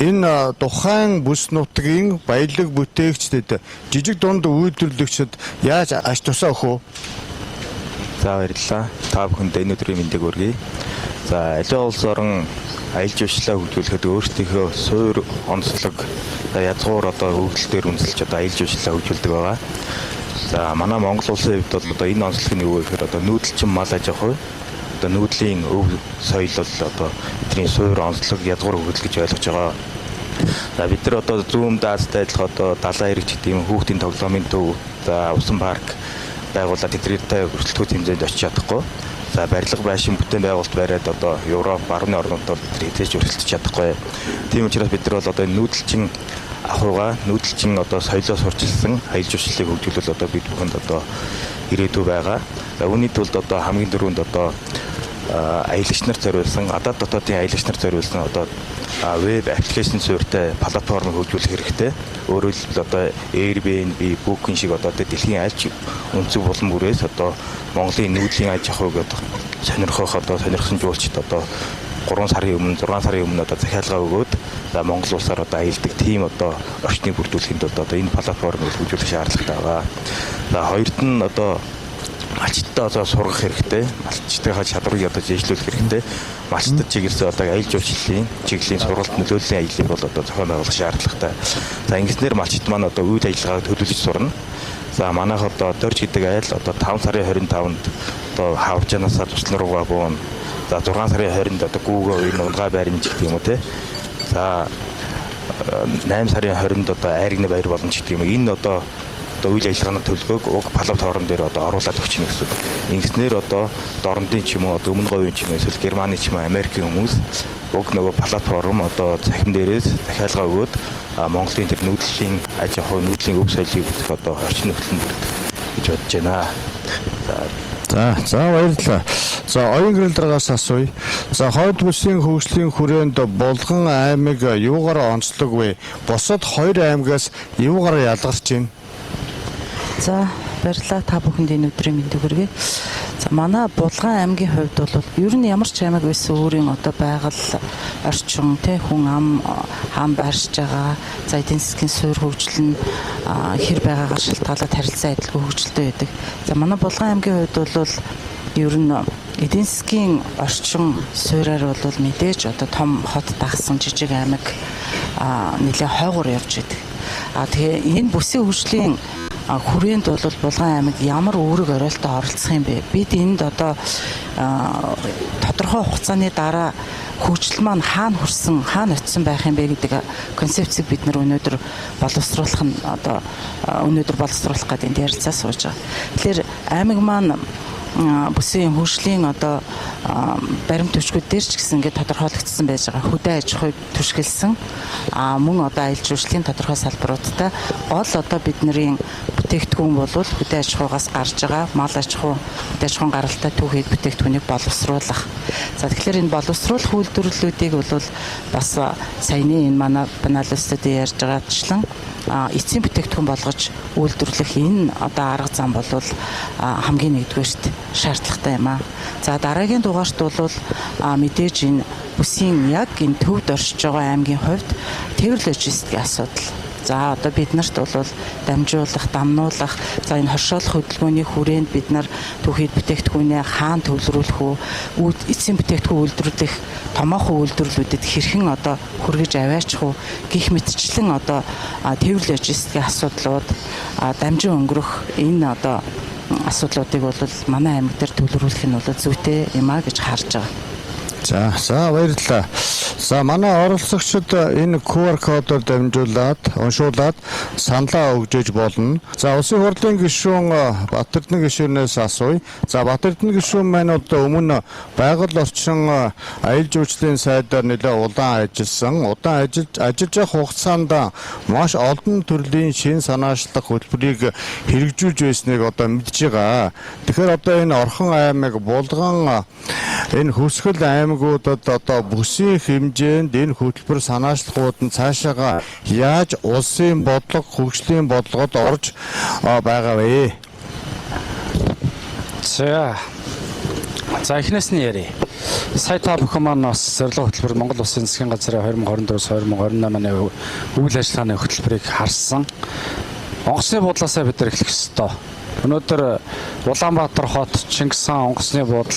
энэ тухайн бүс нутгийн баялаг бүтээгчдэд, жижиг дунд үйлдвэрлэгчид яаж ач тусаа өгөх вэ? За, баярлалаа. Та бүхэнд энэ өдрийн мэндийг хүргэе. За, аливаа улс орон аялал жуулчлалаа хөгжүүлэхэд өөрсдийнхөө суур онцлог, язгуур одоо хөгжил дээр үндэслэж одоо аялал жуулчлалаа хөгжүүлдэг байгаа. За, манай Монгол улсын хувьд бол одоо энэ онцлог нь юу вэ гэхээр одоо нүүдэлчин мал аж ахуй, одоо нүүдлийн өв соёл бол одоо бидний суур онцлог, язгуур хөгжил гэж ойлгож байгаа. За, бид нар одоо зүүн даазтай адилхан одоо далайн эрэг гэдэг юм хүүхдийн тоглоомын төв, за усан парк байгуулаад тэднэртэй өрсөлдөхүйц хэмжээнд очиж чадахгүй. За, барилга байшин бүтээн байгуулалт бариад одоо Европ, барууны орнууд бол бид нар хэзээ ч өрсөлдөж чадахгүй. Тийм учраас бид нар бол одоо нүүдэлчин ахуйгаа, нүүдэлчин одоо соёлоо сурчилсан аялал жуулчлалыг хөгжүүлвэл одоо бид бүхэнд одоо ирээдүй байгаа. За, үүний тулд одоо хамгийн түрүүнд одоо аялагч нар зориулсан, гадаад дотоодын аялагч нар зориулсан одоо веб application суурьтай платформыг хөгжүүлэх хэрэгтэй. Өөрөөр хэлбэл одоо Airbnb, Booking шиг одоо дэлхийн аль ч өнцөг булан бүрээс одоо Монголын нүүдлийн аж ахуйг одоо сонирхох, одоо сонирхсан жуулчид одоо 3 сарын өмнө, 6 сарын өмнө одоо захиалга өгөөд, за Монгол улсаар одоо аялдаг тийм одоо орчныг бүрдүүлэхэд одоо энэ платформыг хөгжүүлэх шаардлагатай байгаа. За, хоёрт нь одоо малчдаа одоо сургах хэрэгтэй. Малчдынхаа чадварыг одоо зээшлүүлэх хэрэгтэй. Малчдад чиглэсэн одоо аялал жуулчлалын чиглэлийн сургалт, нөлөөллийн аяллыг бол одоо зохион байгуулах шаардлагатай. За, ингэснээр малчид маань одоо үйл ажиллагааг төлөвлөж сурна. За, манайх одоо Дорж гэдэг айл одоо 5 сарын 25-нд одоо хавжаанаасаа туслан руугаа буuna. За, 6 сарын 20-нд одоо гүүгөө энэ унгай байрны ч гэдэг юм уу те. За, 8 сарын 20-нд одоо айргны баяр болно ч гэдэг юм. Энэ одоо үйл ажиллагааны төлөвлөгөөг уг платформ дээр одоо оруулаад өгч гэнэ гэсэн үг. Ингэснээр одоо дорнодын ч юм уу, одоо өмнө говийн ч юм уу, эсвэл Германы ч юм уу, Америкийн хүмүүс уг нөгөө платформ одоо цахим дээрээс захиалга өгөөд Монголын тэр нүүдлийн аж ахуй, нүүдлийн өв соёлыг үзэх одоо орчин нөхцөл бүрдэх гэж бодож байна. За баярлалаа. За, оюун гэрэл дараагаас асууя. За, хойд бүсийн хөгжлийн хүрээнд Булган аймаг юугаар онцлог вэ? Бусад хоёр аймагаас юугаар ялгарч байна? За, баярлалаа, та бүхэнд энэ өдрийн мэндийг хүргэе. За, манай Булган аймгийн хувьд бол ер нь ямар ч аймаг байсан өөрийн одоо байгаль орчин тэ хүн ам байршиж байгаа. За, эдийн засгийн суур хөгжил нь хэр байгаагаар шалтгаалаад харилцан адилгүй хөгжилтэй байдаг. За, манай Булган аймгийн хувьд бол ер нь эдийн засгийн орчин суураар бол мэдээж одоо том хот дагсан жижиг аймаг нэлээ хойгоор явж байдаг. А тэгээ энэ бүсийн хөгжлийн хүрээнд бол Булган аймаг ямар үүрэг оройлтоо оролцох юм бэ? Бид энд одоо тодорхой хугацааны дараа хөгжил маань хаана хүрсэн, хаана очисон байх юм бэ гэдэг концепцийг бид нар өнөөдөр боловсруулах нь одоо өнөөдөр боловсруулах гэдэг энд ярилцаа сууж байгаа. Тэгэхээр аймаг маань бүсийн хөгжлийн одоо баримт түвшгүүд дээр ч гэсэн ингээд тодорхойлогдсон байж байгаа. Хөдөө аж ахуйг түшгэлсэн, мөн одоо аялал жуулчлалын тодорхой салбаруудтай гол одоо бидний бүтээгдэхүүн бол хөдөө аж ахуйгаас гарч байгаа мал аж ахуй, хөдөө аж ахуйн гаралтай түүхийд бүтээгдэхүүнийг боловсруулах. За, тэгэхээр энэ боловсруулах үйлдвэрлэлүүдийг бол бас саяны энэ манай паналистуудын ярьж байгаачлан эцсийн бүтээгдэхүүн болгож үйлдвэрлэх энэ одоо арга зам бол хамгийн нэгдүгээрт шаардлагатай юм аа. За, дараагийн дугаарт бол мэдээж энэ бүсийн яг энэ төвд оршиж байгаа аймгийн хувьд тээвэр логистикийн асуудал. За одоо бид нарт бол дамжуулах, дамнуулах, за энэ хоршоолох хөдөлгөөний хүрээнд бид нар түүхийд бүтээгдэхүүнээ хаан төвлөрүүлэх үү, эцсийн бүтээгдэхүүн үйлдвэрлэх томоохон үйлдвэрлэлүүдэд хэрхэн одоо хүргэж аваачих уу гих мэтчлэн одоо тээвэр логистикийн асуудлууд, дамжин өнгөрөх энэ одоо асуудлуудыг бол манай аймаг дээр төвлөрүүлэх нь бол зүйтэй юм а гэж харж байгаа. За баярлалаа. За манай оролцогчид энэ QR кодоор дамжуулаад уншуулад саналаа өгжээж болно. За улсын хурлын гишүүн Батэрдэнэ гишүүнээс асууя. За Батэрдэнэ гишүүн маань одоо өмнө байгаль орчин аялал жуулчлалын сайдаар нэлээд удаан ажилласан. Удаан ажиллаж явах хугацаанд маш олон төрлийн шин санаачлах хөтөлбөрийг хэрэгжүүлж байсныг одоо мэдж байгаа. Тэгэхээр одоо энэ Орхон аймаг, Булган энэ Хөвсгөл аймагуудад одоо бүсийн хэмжээнд энэ хөтөлбөр санаачлахууд нь цаашаага яаж улсын бодлого, хөгжлийн бодлогод орж байгаа вэ? За эхнээс нь ярья. Сая та бүхэн маань бас зорилго хөтөлбөр Монгол Улсын засгийн газрын 2024-2028 оны үйл ажиллагааны хөтөлбөрийг харсан. Онгоцны буудлаасаа бид нар эхлэх ёстой. Өнөөдөр Улаанбаатар хот Чингис хаан онгоцны буудал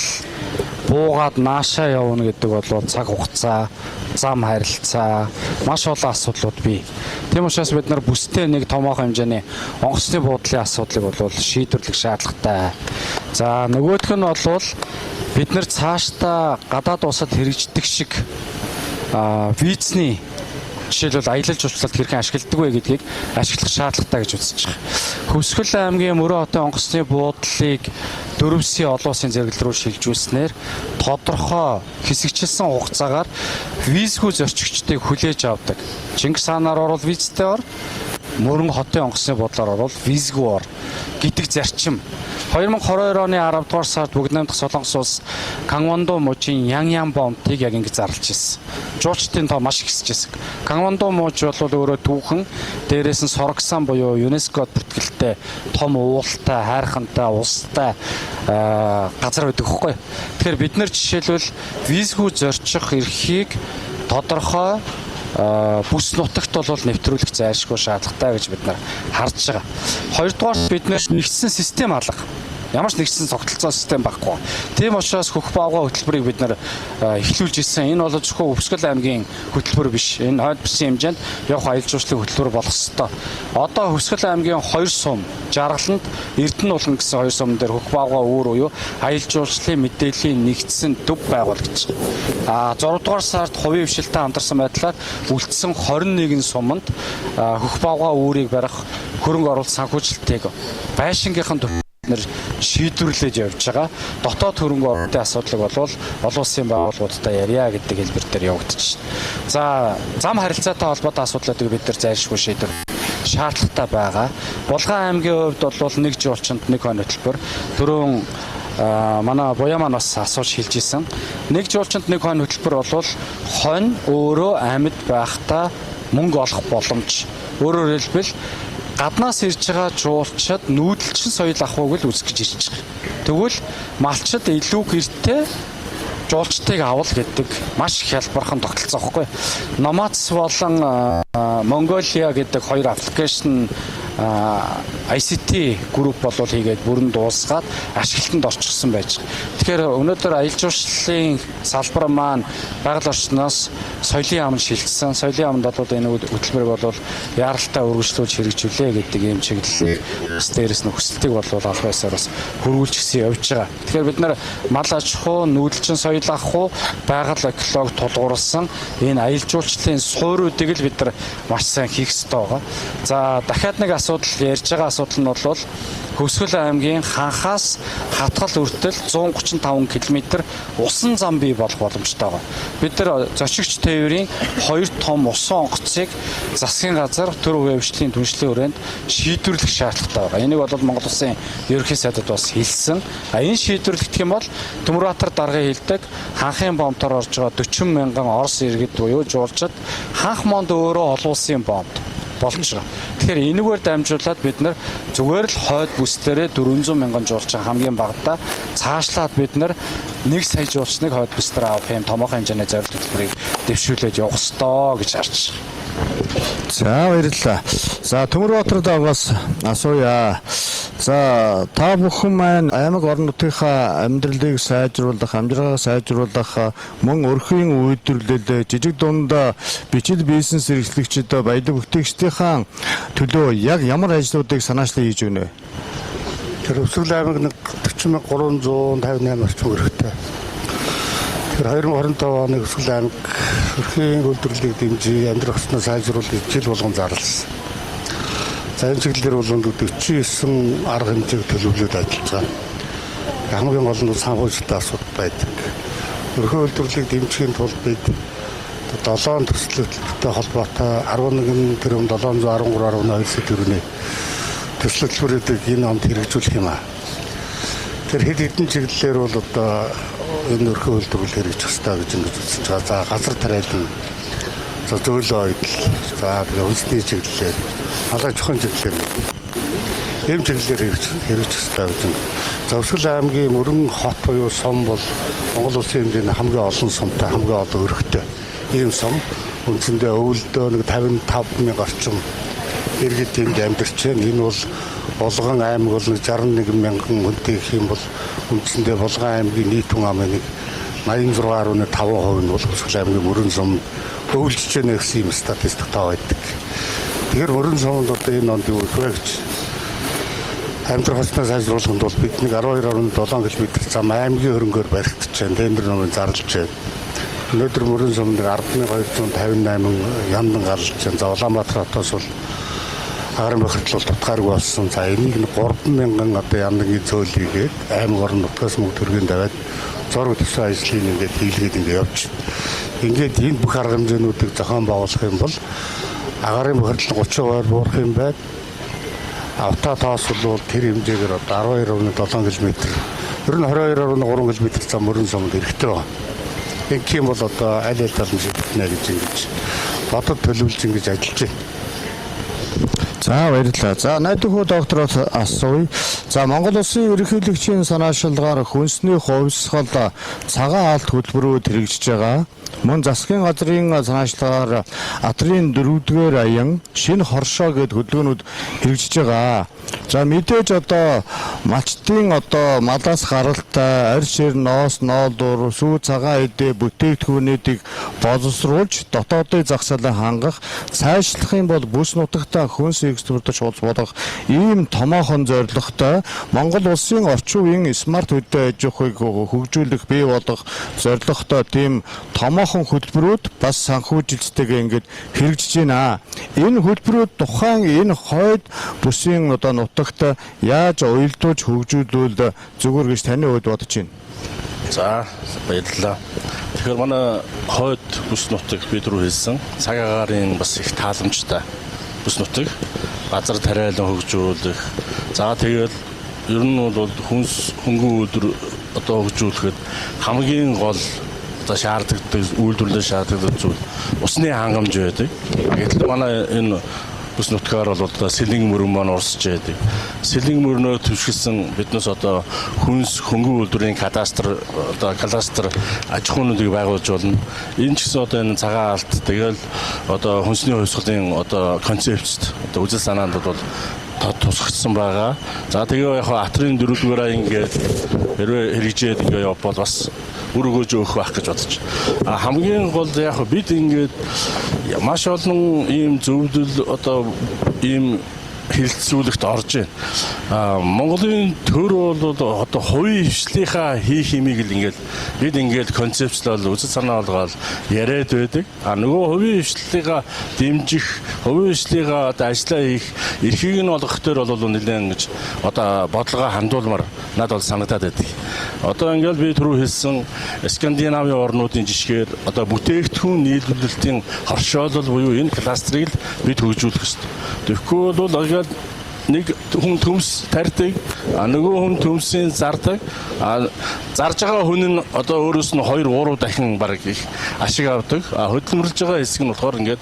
буугаад наашаа явна гэдэг бол цаг хугацаа, зам харилцаа, маш олон асуудлууд бий. Тийм учраас бид нар бүстэй нэг томоохон хэмжээний онгоцны буудлын асуудлыг бол шийдвэрлэх шаардлагатай. За нөгөөх нь бол бид нар цаашдаа гадаад улсад хэрэгждэг шиг визний жишээлбэл аялал жуулчлалд хэрхэн ашигладаг вэ гэдгийг ашиглах шаардлагатай гэж үзэж байгаа. Хөвсгөл аймгийн Мөрөө хотын онгоцны буудлыг 4C олон улсын зэрэглэл рүү шилжүүлснээр тодорхой хэсэгчилсэн хугацаагаар визгүй зорчигчдыг хүлээж авдаг. Чингис хаанаар орвол визтэй ор, Мөрөн хотын онгоцны буудлаар орвол визгүй ор гэдэг зарчим. 2022 оны 10 дугаар сард Бүгд найрамдах Солонгос улс Кангвондо мужийн Ян бомтыг яг ингэж зарлж ирсэн. Жуулчдын тоо маш их ихсэж ирсэн. Кангвондо муж бол өөрөө түүхэн, дээрээс нь Сорогсан буюу ЮНЕСКО бүртгэлтэй том уултай, хайрхантай, устай газар байдаг хөөхгүй. Тэгэхээр бид нар жишээлбэл визгүй зорчих эрхийг тодорхой бүс нутагт бол нэвтрүүлэх зайлшгүй шаардлагатай гэж бид нар харж байгаа. Хоёрдугаар бид нар нэгдсэн систем алга. Ямар ч нэгдсэн цогцолцоо систем байхгүй. Тийм учраас хөх баавгай хөтөлбөрийг бид нар эхлүүлж ирсэн. Энэ бол зөвхөн Өвсгөл аймгийн хөтөлбөр биш. Энэ хойд бүсийн хэмжээнд явах аялал жуулчлалын хөтөлбөр болох ёстой. Одоо Хөвсгөл аймгийн 2 сум Жаргаланд Эрдэнэ улган гэсэн 2 сум дээр хөх баавгай үүр буюу аялал жуулчлалын мэдээллийн нэгдсэн төв байгуулагдаж байгаа. 6 дугаар сард хувийн хвшилтэд хамтарсан байдлаар үлдсэн 21 суманд хөх баавгай үүрийг барих хөрөнгө оруулалт санхүүжилтийг байшингийнхан нэр шийдвэрлэж явж байгаа. Дотоод хөрөнгө оруулалтын асуудлыг бол олон улсын байгууллагуудтай ярья гэдэг хэлбэр дээр явагдаж байна. За зам харилцаатай холбоотой асуудлуудыг бид нар зайлшгүй шийдвэр шаардлагатай байгаа. Булган аймгийн хувьд бол нэг жуулчинд нэг хонь хөтөлбөр. Түрүүн манай буяа маань бас асууж хэлж исэн. Нэг жуулчинд нэг хонь хөтөлбөр бол хонь өөрөө амьд байхдаа мөнгө олох боломж. Өөрөөр хэлбэл гаднаас ирж байгаа жуулчид нүүдэлчин соёл ахуйг л үүсгэж ирж байгаа. Тэгвэл малчид илүү гэртээ жуулчдыг авал гэдэг маш их хялбархан тогтолцоо байхгүй. Nomads болон Mongolia гэдэг хоёр аппликейшн ICT групп болвол хийгээд бүрэн дуусгаад ашиглалтанд орчихсон байж байгаа. Тэгэхээр өнөөдөр аялал жуулчлалын салбар маань байгаль орчноос соёлын яамд шилжсэн. Соёлын яамд бол энэ хөтөлбөрийг бол яаралтай үргэлжлүүлж хэрэгжүүлээ гэдэг ийм чиглэлийг бас дээрэс нь хүсэлтийг бол албан ёсоор бас хөрвүүлж гисэн явж байгаа. Тэгэхээр бид нар мал аж ахуй, нүүдэлчин соёл ахуй, байгаль экологи тулгуурласан энэ аялал жуулчлалын суурьуудыг л бид нар маш сайн хийх ёстой байгаа. За дахиад нэг асуудал ярьж байгаа асуудал нь бол Хөвсгөл аймгийн Ханхаас Хатгал хүртэл 135 км усан зам бий болох боломжтой байгаа. Бид нар зорчигч тээврийн хоёр том усан онгоцыг засгийн газар төр хувийн хвшлийн түншлэлийн хүрээнд шийдвэрлэх шаардлагатай байгаа. Энийг бол Монгол Улсын ерөнхий сайдад бас хэлсэн. А энэ шийдвэрлэгдэх юм бол Төмөрбаатар даргын хэлдэг Ханхын бомтоор орж байгаа 40 мянган Орос иргэд буюу жуулчид Ханх монд өөрөө олон улсын бомт болж байгаа. Тэгэхээр энэгээр дамжуулаад бид нар зүгээр л хойд бүс дээрээ 400 мянган жуулчин хамгийн багадаа цаашлаад бид нар 1 сая жуулчныг хойд бүс дээр авах юм томоохон хэмжээний зорилт хөтөлбөрийг дэвшүүлээд явах ёстой гэж харж байгаа. За, баярлалаа. За, Төмөрбаатар дагаас асууя. За, та бүхэн маань аймаг орон нутгийнхаа амьдралыг сайжруулах, амжиргааг сайжруулах, мөн өрхийн үйлдвэрлэл, жижиг дунд бичил бизнес эрхлэгчид, баялаг бүтээгчдийнхаа төлөө яг ямар ажлуудыг санаачлан хийж өгнө вэ? Тэр Өвсгөл аймаг нэг 40,358 орчим өрхтэй. Тэгэхээр 2025 оны Өвсгөл аймаг өрхийн үйлдвэрлэлийг дэмжиж, амьдрах орчноо сайжруулах жил болгон зарласан. За, энэ чиглэлээр бол 49 арга хэмжээг төлөвлөд ажиллаж байгаа. Хамгийн гол нь санхүүжилтийн асуудал байдаг. Өрхийн үйлдвэрлэлийг дэмжихийн тулд бид 7 төсөл хөтөлбөртэй холбоотой 11 тэрбум 713.2 сая төгрөгийн төсөл хөтөлбөрүүдийг энэ онд хэрэгжүүлэх юм аа. Тэр хэд хэдэн чиглэлээр бол одоо энэ өрхөн үйлдвэрлэл хэрэгжих ёстой гэж ингэж үзэж байгаа. За, газар тариалан, за, зөөлөн ойдол, за, тэгээ үндэсний чиглэлээр, малгай чухал чиглэлээр, ийм чиглэлээр хэрэгжих ёстой гэж. За, Өвсгөл аймгийн Мөрөн хот буюу сум бол Монгол улсын хэмжээний хамгийн олон сумтай, хамгийн олон өрхтэй ийм сум. Үндсэндээ өвөлдөө нэг 55 мянга орчим иргэд энд амьдарч байна. Энэ бол Булган аймаг бол 61 мянган хүнтэй гэх юм бол үндсэндээ Булган аймгийн нийт хүн амын нэг 86.5% нь бол Өвсгөл аймгийн Мөрөн сум өвлөж байна гэсэн юм статистик тоо байдаг. Тэгэхээр Мөрөн сумд одоо энэ онд юу их вэ гэж амьдрах орчноо сайжруулахад бол бид нэг 12.7 км зам аймгийн хөрөнгөөр баригдаж байна. Тендер номын зарлж байна. Өнөөдөр Мөрөн сумд 10,258 яндан гарлж байна. За, Улаанбаатар хотоос бол агарын бохирдол бол тутгааргүй болсон. За, энийг 3,000 одоо яндангийн зөөлийгээд аймаг орон нутгаас мөнгө төргийн даваад зураг төсөө ажлыг ингээд хийлгээд ингээд явж. Ингээд энэ бүх арга хэмжээнүүдийг зохион байгуулах юм бол агарын бохирдол 30% буурах юм байна. Автаа тоос бол тэр хэмжээгээр одоо 12.7 км, ер нь 22.3 км зам Мөрөн сумд эрэхтэй байгаа. Ингэх юм бол одоо аль аль тал нь шийдэгдэнэ гэж ингэж бодод төлөвлөж ингэж ажиллаж байна. За, баярлалаа. За, Найдахүү доктороос асууя. За, Монгол улсын ерөнхийлөгчийн санаашилгаар хүнсний хувьсгал цагаан алт хөтөлбөрүүд хэрэгжиж байгаа. Мөн засгийн газрын санаачлагаар атрын 4-р аян, шинэ хоршоо гэд хөдөлгөөнүүд хэрэгжиж байгаа. За, мэдээж одоо малчдын одоо малаас гаралтай арь шир, ноос, ноолдуур, сүү, цагаан эдээ бүтээгдэхүүнүүдийг боловсруулж дотоодын зах зээлээ хангах, цаашлах юм бол бүс нутагтаа хүнс экспортлогч улс болох ийм томоохон зорилготой Монгол улсын орчин үеийн смарт хөдөө аж ахуйг хөгжүүлэх, бий болгох зорилготой тийм томоохон хөтөлбөрүүд бас санхүүжилттэйгээ ингээд хэрэгжиж байна. Энэ хөтөлбөрүүд тухайн энэ хойд бүсийн одоо нутагт яаж уялдуулж хөгжүүлвэл зүгээр гэж таны хувьд бодож байна? За, баярлалаа. Тэгэхээр манай хойд бүс нутаг бид рүү хэлсэн цаг агаарын бас их тааламжтай бүс нутаг, газар тариалан хөгжүүлэх. За, тэгэл ер нь бол хүнс хөнгөн үйлдвэр одоо хөгжүүлэхэд хамгийн гол одоо шаардлагатай үйлдвэрлэл шаардлагатай зүйл усны хангамж байдаг. Гэтэл манай энэ бүс нутгаар бол одоо сэлэн мөрөн маань урсж байдаг. Сэлэн мөрнөө түвшилсэн биднээс одоо хүнс хөнгөн үйлдвэрийн кадастр одоо кластер аж ахуйнуудыг байгуулж болно. Энэ ч гэсэн одоо энэ цагаан алт тэгэл одоо хүнсний хувьсгалын одоо концепцт одоо үзэл санаанд бол тусгагдсан байгаа. За, тэгээ яг атрын 4-р ингээд хэрвээ хэрэгжээд ингээ явбал бас үр өгөөж өгөх байх гэж бодож. А хамгийн гол яг бид ингээд маш олон ийм зөвлөл одоо ийм хэлэлцүүлэгт орж байна. А Монголын төр бол одоо хувийн хвшлийнхаа хийх юмыг л ингээд бид ингээд концепцлол үзэл санаа болгоод яриад байдаг. А нөгөө хувийн хвшлийнхаа дэмжих, хувийн хвшлийнхаа одоо ажлаа хийх эрхийг нь олгох дээр бол нэлээд ингэж одоо бодлогоо хандуулмаар надад бол санагдаад байдаг. Одоо ингээд би түрүү хэлсэн Скандинавын орнуудын жишгээр одоо бүтээгдэхүүн нийлүүлэлтийн хоршоолол буюу энэ кластерыг л бид хөгжүүлэх ёстой. Тэгэхгүй бол ингээд Нэг хүн төмс тарьдаг, нөгөө хүн төмсийн зардаг. Зарж байгаа хүн нь одоо өөрөөс нь 2 3 дахин бараг их ашиг авдаг. Хөдөлмөрлөж байгаа хэсэг нь болохоор ингээд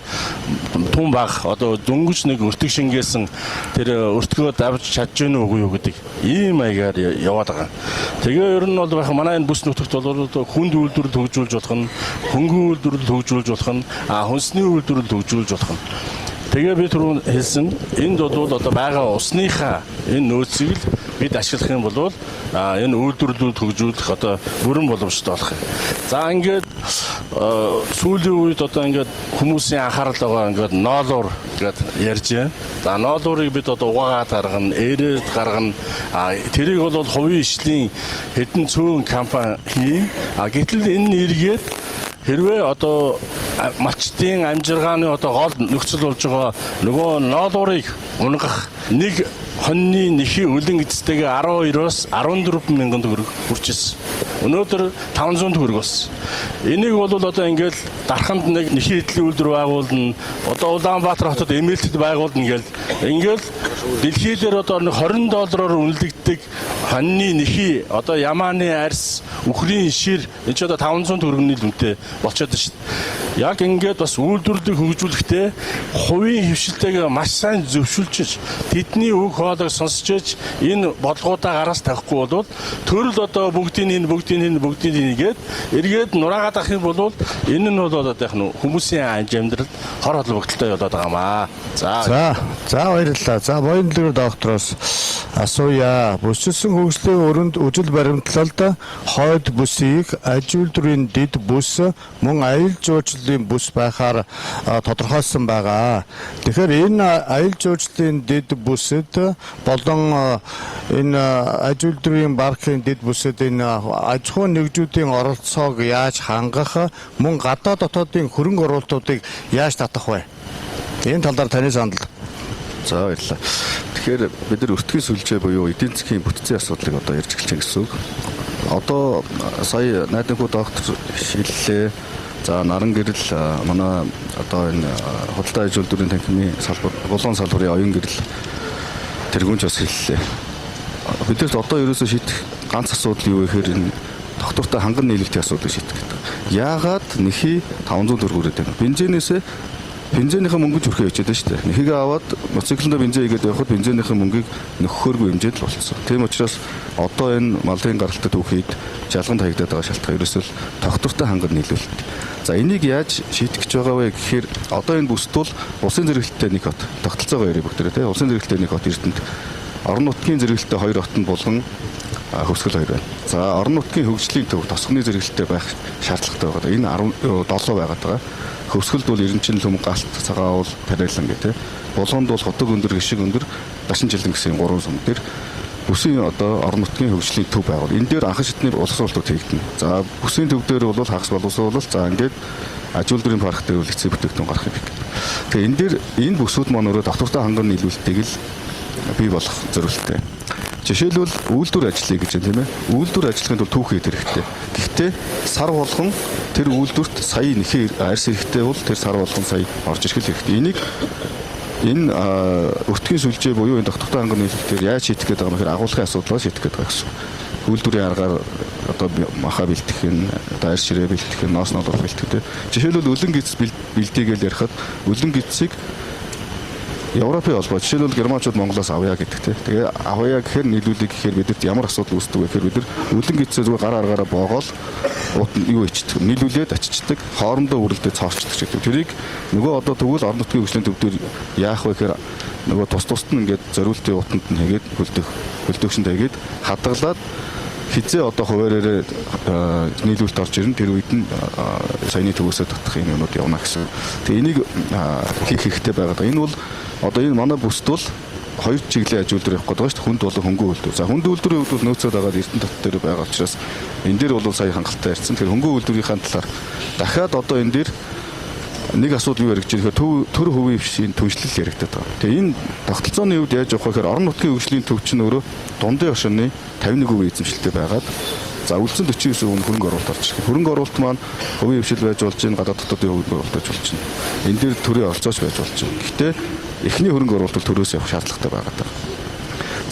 тун баг одоо дөнгөж нэг өртөг шингээсэн тэр өртгөө давж чадж гэнэ үгүй юу гэдэг ийм маягаар яваад байгаа. Тэгээ ер нь бол байх манай энэ бүс нутагт бол хүнд үйлдвэрлэл хөгжүүлж болох нь, хөнгөн үйлдвэрлэл хөгжүүлж болох нь, хүнсний үйлдвэрлэл хөгжүүлж болох нь. Тэгээ би түрүүн хэлсэн, энд бол одоо байгаа усныхаа энэ нөөцийг л бид ашиглах юм бол энэ үйлдвэрлэлүүд хөгжүүлэх одоо бүрэн боломжтой болох юм. За ингээд сүүлийн үед одоо ингээд хүмүүсийн анхаарал байгаа ингээд ноолуур гээд ярьж байна. За ноолуурыг бид одоо угаагаад гаргана, ээрээд гаргана. Тэрийг бол хувийн ишлийн хэдэн цөөн компани хийн. Гэтэл энэ эргээд хэрвээ одоо малчдын амжиргааны одоо гол нөхцөл болж байгаа нөгөө ноолуурыг унгах нэг хоньны нэхий өлөн эцтэйгээ 12-оос 14 мянган төгрөг хүрчээсэн. Өнөөдөр 500 төгрөг болсон. Энийг бол одоо ингээл дарханд нэг нэхий эдлийн үйлдвэр байгуулна. Одоо Улаанбаатар хотод эмээлтэд байгуулна гэл ингээл дэлхий дээр одоо нэг 20 доллараар үнэлэгддэг хоньны нэхий одоо ямааны арьс, үхрийн шир энэ ч одоо 500 төгрөгийн л үнэтэй болчиход байна шүү дээ. Яг ингээд бас үйлдвэрлэлийг хөгжүүлэхдээ хувийн хвшилтэйг маш сайн зөвшөлжиж тэдний үг хоолойг сонсч энэ бодлогоудаа гараас тавихгүй бол төрөл одоо бүгдийн энэ бүгдийн энэ бүгдийн энэ гээд эргээд нураагаад авах юм бол энэ нь бол одоо яг нь хүмүүсийн амьдрал хор холбогдолтой болоод байгаа маа. За. За баярлалаа. За Буян-Дэлгүр доктороос асууя. Бүсэлсэн хөгжлийн өрөнд үжил баримтлалд хойд бүсийг аж үйлдвэрийн дэд бүс мөн аялал жуулчлалын бүс байхаар тодорхойлсон байгаа. Тэгэхээр энэ аялал жуулчлалын дэд бүсэд болон энэ аж үйлдвэрийн паркын дэд бүсэд энэ аж ахуйн нэгжүүдийн оролцоог яаж хангах, мөн гадаад дотоодын хөрөнгө оруулалтуудыг яаж татах вэ? Энэ талаар таны санал. За баярлалаа. Тэгэхээр бид нар өртгийн сүлжээ буюу эдийн засгийн бүтцийн асуудлыг одоо ярьж эхэлж байгаа гэсэн үг. Одоо сая найданхүү доктор шиллээ. За наран гэрэл манай одоо энэ худалдаа аж үйлдвэрийн танхимын салбар, булган салбарын оюун гэрэл тэргүүнч бас хэллээ. Бидэрт одоо ерөөсөө шийдэх ганц асуудал юу вэ гэхээр энэ доктортой ханган нийлүүлэлтийн асуудлыг шийдэх гэдэг. Яагаад нэхий 500 төгрөг хүрээд байна? Бензинээсээ бензинийхээ мөнгөж хүрхээ явчихад байна шүү дээ. Нэхийгээ аваад мотоциклэндээ бензин хийгээд явхад бензинийхээ мөнгийг нөхөхөөргүй хэмжээд л болчихсон. Тийм учраас одоо энэ малын гаралтай түүхийд жалган таягдаад байгаа шалтгаан ерөөсөө л тогтвортой ханган нийлүүлэлт. За энийг яаж шийдэх гэж байгаа вэ гэхээр одоо энэ бүст бол улсын зэрэглэлтэй нэг хот тогтолцоогоо ярив бүгдээрээ тийм улсын зэрэглэлтэй нэг хот Эрдэнэт. Орон нутгийн зэрэглэлтэй хоёр хотод булган хөвсгөл хоёр байна. За орон нутгийн хөгжлийн төв тосгоны зэрэглэлтэй байх шаардлагатай байгаа. Энэ 17 байгаад байгаа. Хөвсгөлд бол Эренчин лүм, Галт, Цагаан уул, Тариалан гэх тээ. Булганд бол Хотог өндөр, Гишиг өндөр, Дашин жилэн гэсэн гурван сум дээр бүсийн одоо орон нутгийн хөгжлийн төв байгуул. Энэ дээр анхан шатны боловсруулалтууд хийгдэнэ. За бүсийн төв дээр бол хагас боловсруулалт, за ингээд аж үйлдвэрийн парк дээр бол эцсийн бүтээгдэхүүн гарах юм шиг. Тэгээ энэ дээр энэ бүсүүд маань өөрөө доктортой ханган нийлүүлэлтийг л бий болох зорилттой. Жишээлбэл үйлдвэр ажиллая гэж байна тийм ээ. Үйлдвэр ажиллахын тулд түүх хэрэгтэй. Гэхдээ сар болгон тэр үйлдвэрт сая нэхээ арьс хэрэгтэй бол тэр сар болгон сая орж ирэх хэрэгтэй. Энийг энэ өртгийн сүлжээ буюу энэ доктортой ханган нийлүүлэлтээр яаж шийдэх гээд байгаа юм гэхээр агуулгын асуудлаа шийдэх гээд байгаа гэсэн. Үйлдвэрийн аргаар одоо маха бэлтгэх нь, одоо арьс ширээ бэлтгэх нь, ноос нолоор бэлтгэх тийм. Жишээлбэл өлөн гиз бэлдээгээл ярихад өлөн гизийг Европын холбоо жишээлбэл германчууд Монголоос авъя гэдэг тийм. Тэгээ авъя гэхээр нийлүүлэх гэхээр бидэрт ямар асуудал үүсдэг вэ гэхээр бид нар өлөн гизээ зүгээр гар аргаараа боогоол юу ичдэг, нийлүүлээд ачичдаг, хоорондоо үрэлдээ цоорчдөг гэдэг. Тэрийг нөгөө одоо тэгвэл орон нутгийн хөгжлийн төв дээр яах вэ гэхээр нөгөө тус тусд нь ингээд зориултын утанд нь хийгээд хөлдөөгшөнд хийгээд хадгалаад хизээ одоо хуваараараа нийлүүлэлт орж ирнэ. Тэр үед нь саяны төвөөсөө татах юм юмнууд явна гэсэн. Тэгээ энийг хийх хэрэгтэй байгаа. Энэ бол одоо энэ манай бүст бол хоёр чиглэлийн аж үйлдвэр явах гэдэг байгаа шүү дээ. Хүнд болон хөнгөн үйлдвэр. За хүнд үйлдвэрийн хувьд бол нөөцөд агаад Эрдэнэ тот дээр байгаа учраас энэ дээр бол сая хангалттай ярьсан. Тэгэхээр хөнгөн үйлдвэрийнхаа талаар дахиад одоо энэ дээр нэг асуудал юу яригдж байгаа гэхээр төр хувийн хвшийн түншлэл яригдаад байгаа. Тэгээ энэ тогтолцооны хувьд яаж явах вэ гэхээр орон нутгийн хөгжлийн төв чинь өөрөө дундын оршины 51% эзэмшилтэй байгаад за үлдсэн 49% нь хөрөнгө оруулалт орж ирэх. Хөрөнгө оруулалт маань хувийн хвшил байж болж байна, гадаад дотоодын хөрөнгө оруулалт байж болж байна. Энэ дээр төрийн оролцооч байж болж байна. Гэхдээ Эхний хөрөнгө оруулалт бол төрөөс явах шаардлагатай байгаа даа.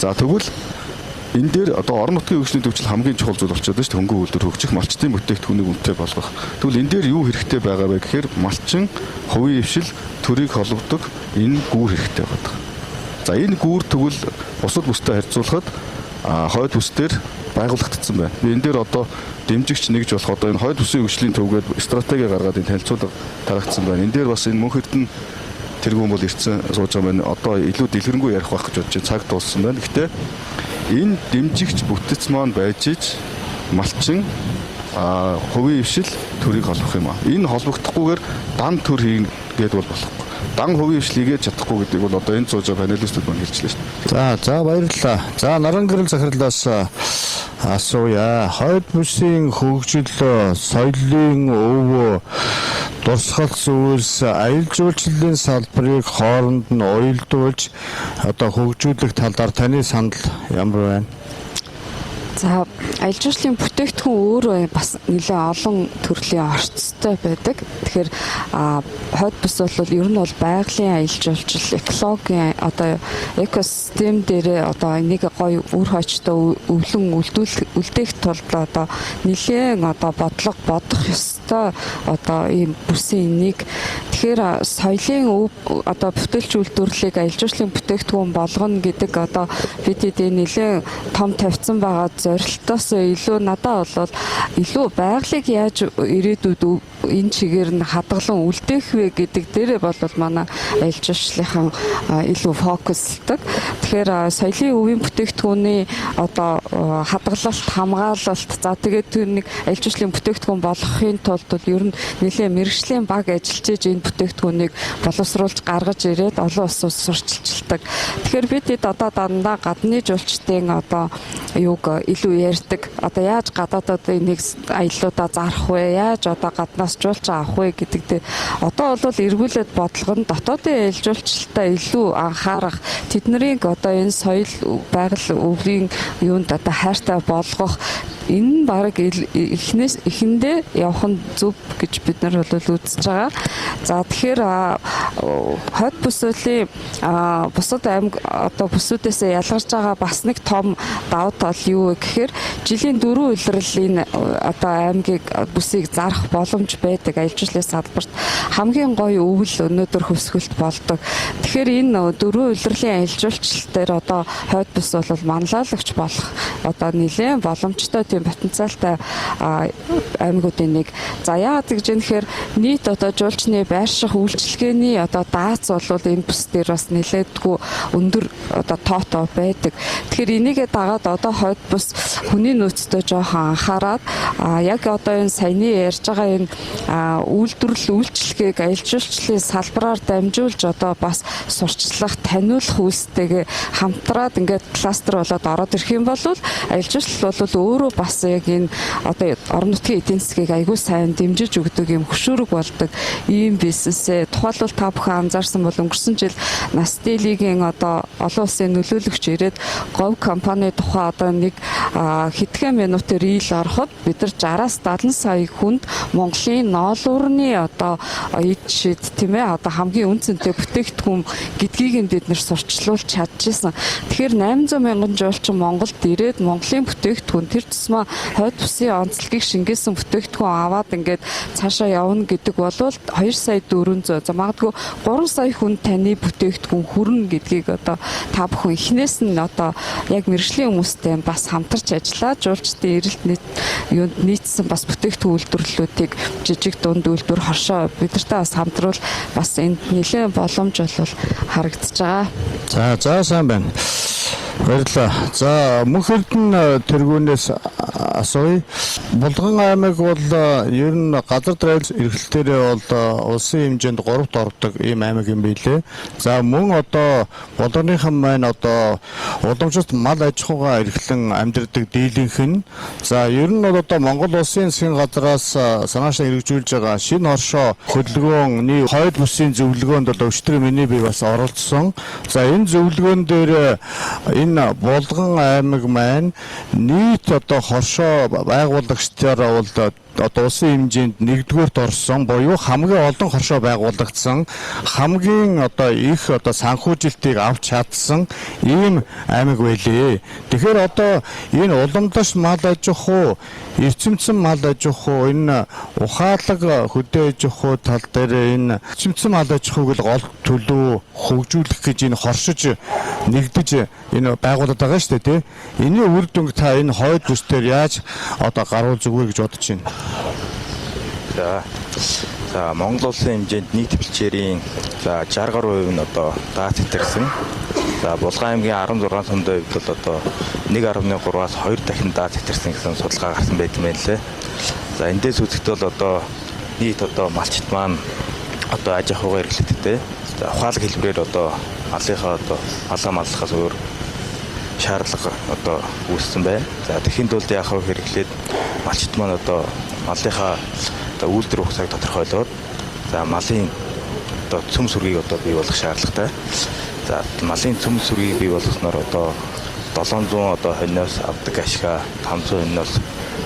За, тэгвэл энэ дээр одоо орон нутгийн хөгжлийн төвчл хамгийн чухал зүйл болчиход байна шүү дээ. Хөнгөн үйлдвэр хөгжих, малчдын бүтээгдэхүүнийг үнэтэй болгох. Тэгвэл энэ дээр юу хэрэгтэй байгаа вэ гэхээр малчин, хувийн ившил, төрийг холбодог энэ гүүр хэрэгтэй байдаг. За, энэ гүүр тэгвэл бусад бүстэй харьцуулахад хойд бүс дээр байгуулагдсан байна. Би энэ дээр одоо дэмжигч нэгж болох одоо энэ хойд бүсийн хөгжлийн төвгээд стратеги гаргаад энэ танилцуулга тарагдсан байна. Энэ дээр бас энэ мөнх эрдэнэ тэргүүн бол ирсэн сууж байгаа байна. Одоо илүү дэлгэрэнгүй ярих байх гэж бодож байна. Цаг дууссан байна. Гэхдээ энэ дэмжигч бүтэц маань байж ич малчин, хувийн ившил, төрийг холбох юм аа. Энэ холбогдохгүйгээр дан төр хийнэ гэдээ бол болохгүй. Дан хувийн ившил хийгээд чадахгүй гэдгийг бол одоо энэ сууж байгаа панелистүүд маань хэлчихлээ шүү дээ. За, баярлалаа. За, наран гэрэл захирлаас асууя. Хойд бүсийн хөгжил, соёлын өв, дурсгал зүйлс, аялал жуулчлалын салбарыг хооронд нь уялдуулж одоо хөгжүүлэх талаар таны санал ямар байна? За, аялал жуулчлалын бүтээгдэхүүн өөрөө бас нэлээд олон төрлийн орцтой байдаг. Тэгэхээр хойд бүс бол ер нь бол байгалийн аялал жуулчлал, экологийн одоо экосистем дээрээ одоо энийг гоё үр хойчтой өвлөн үлдээх тулд одоо нэлээд одоо бодлого бодох ёстой одоо ийм бүсийн нэг. Тэгэхээр соёлын өв одоо бүтээлч үйлдвэрлэлийг аялал жуулчлалын бүтээгдэхүүн болгоно гэдэг одоо бид нэлээд том тавьсан байгаа зорилтоос илүү надад бол илүү байгалыг яаж ирээдүйд энэ чигээр нь хадгалан үлдээх вэ гэдэг дээрээ бол манай аялал жуулчлалынхан илүү фокусладаг. Тэгэхээр соёлын өвийн бүтээгдэхүүний одоо хадгалалт, хамгаалалт, за тэгээд тэр нэг аялал жуулчлалын бүтээгдэхүүн болгохын тулд бол ер нь нэлээд мэргэжлийн баг ажиллаж иж энэ бүтээгдэхүүнийг боловсруулж гаргаж ирээд олон улсууд сурчилчилдаг. Тэгэхээр бид хэд одоо дандаа гадны жуулчдын одоо юуг илүү ярьдаг. Одоо яаж гадаадад энийг аяллуудаа зарах вэ? Яаж одоо гаднаас жуулч авах вэ гэдэг дээр одоо бол эргүүлээд бодлого нь дотоодын аялал жуулчлалтаа илүү анхаарах, тэднийг одоо энэ соёл байгаль өвлийн юунд одоо хайртай болгох, энэ нь баг эхнээс эхэндээ явах нь зөв гэж бид нар бол үзэж байгаа. За, тэгэхээр хойд бүсүүлийн бусад аймаг одоо бүсүүдээс ялгарч байгаа бас нэг том давуу тал юу вэ гэхээр жилийн 4 улирал энэ одоо аймгийг, бүсийг зарах боломж байдаг. Аялал жуулчлалын салбарт хамгийн гоё өвөл өнөөдөр хөвсгөлт болдог. Тэгэхээр энэ 4 улирлын аялал жуулчлал дээр одоо хойд бүс бол манлайлагч болох одоо нэлээд боломжтой тийм потенциалтай аймагуудын нэг. За, яагаад гэж юм гэхээр нийт одоо жуулчны байрших үйлчилгээний одоо даац бол энэ бүс дээр бас нэлээдгүй өндөр одоо тоотой байдаг. Тэгэхээр энийгээ дагаад одоо хойд бүс хүний нөөцтэй жоохон анхаарад яг одоо энэ саяны ярьж байгаа энэ үйлдвэрлэл үйлчилгээг аялал жуулчлалын салбараар дамжуулж одоо бас сурчлах, таниулах үйлстэйгээ хамтраад ингээд кластер болоод ороод ирэх юм бол аялал жуулчлал бол өөрөө бас яг энэ одоо орон нутгийн эдийн засгийг аягүй сайн дэмжиж өгдөг юм хөшүүрэг болдог ийм бизнесээ. Тухайлбал та бүхэн анзаарсан бол өнгөрсөн жил Настилигийн одоо олон улсын нөлөөлөгч ирээд говь компани тухай одоо нэг хэдхэн минутын reel ороход бид нар 60-аас 70 сая хүнд Монголын ноолуурны одоо эд шид, тийм ээ, одоо хамгийн үнэ цэнтэй бүтээгдэхүүн гэдгийг нь бид нар сурчлуулж чадчихсан. Тэгэхээр 800 мянган жуулчин Монголд ирээд Монголын бүтээгдэхүүн, тэр тусмаа хойд бүсийн онцлогийг шингээсэн бүтээгдэхүүн аваад ингээд цаашаа явна гэдэг бол 2 сая 400, за магадгүй 3 сая хүн таны бүтээгдэхүүн хүрнэ гэдгийг одоо та бүхэн эхнээс нь одоо яг мэргэжлийн хүмүүстэй бас хамтарч ажиллаад жуулчдын эрэлт нийт юунд нийцсэн бас бүтээгдэхүүн үйлдвэрлэлүүдийг, жижиг дунд үйлдвэр, хоршоо бидэртэй бас хамтруул бас энд нэлээд боломж бол харагдаж байгаа. За, сайн байна. Баярлалаа. За, мөнх эрдэнэ тэргүүнээс асууя. Булган аймаг бол ер нь газар драйл эрхлэлтээрээ бол улсын хэмжээнд 3-т ордог ийм аймаг юм билээ. За, мөн одоо Булганыхан маань одоо уламжлалт мал аж ахуйгаа эрхлэн амьдардаг дийлэнх нь. За, ер нь бол одоо Монгол улсын засгийн газраас санаачлан хэрэгжүүлж байгаа шинэ хоршоо хөдөлгөөний хойд бүсийн зөвлөгөөнд бол өчигдөр миний бие бас оролцсон. За, энэ зөвлөгөөн дээр энэ Булган аймаг маань нийт одоо хоршоо байгуулагчдаараа бол одоо улсын хэмжээнд нэгдүгээрт орсон буюу хамгийн олон хоршоо байгуулагдсан, хамгийн одоо их одоо санхүүжилтийг авч чадсан ийм аймаг байлээ. Тэгэхээр одоо энэ уламжлалт мал аж ахуй, эрчимцэн мал аж ахуй, энэ ухаалаг хөдөө аж ахуй тал дээр энэ эрчимцэн мал аж ахуйг л гол төлөв хөгжүүлэх гэж энэ хоршиж нэгдэж энэ байгуулад байгаа шүү дээ, тий. Энийн үр дүнг та энэ хойд бүс дээр яаж одоо гаруул зүгээр гэж бодож байна? За Монгол улсын хэмжээнд нийт бэлчээрийн за 60 гаруй хувь нь одоо даац хэтэрсэн. За Булган аймгийн 16 сумдын хувьд бол одоо 1.3-аас 2 дахин даац хэтэрсэн гэсэн судалгаа гарсан байдаг юм байна лээ. За эндээс үзэхэд бол одоо нийт одоо малчид маань одоо аж ахуйгаа эрхлэгддэг. За ухаалаг хэлбэрээр одоо малынхаа одоо малаа маллахаас өөр шаардлага одоо үүссэн байна. За тэгэхийн тулд яах вэ хэрэглээд малчид маань одоо малынхаа одоо үйлдвэр хугацааг тодорхойлоод за малын одоо цөм сүргийг одоо бий болгох шаардлагатай. За малын цөм сүргийг бий болгосноор одоо 700 одоо хоньноос авдаг ашгаа 500 хоньноос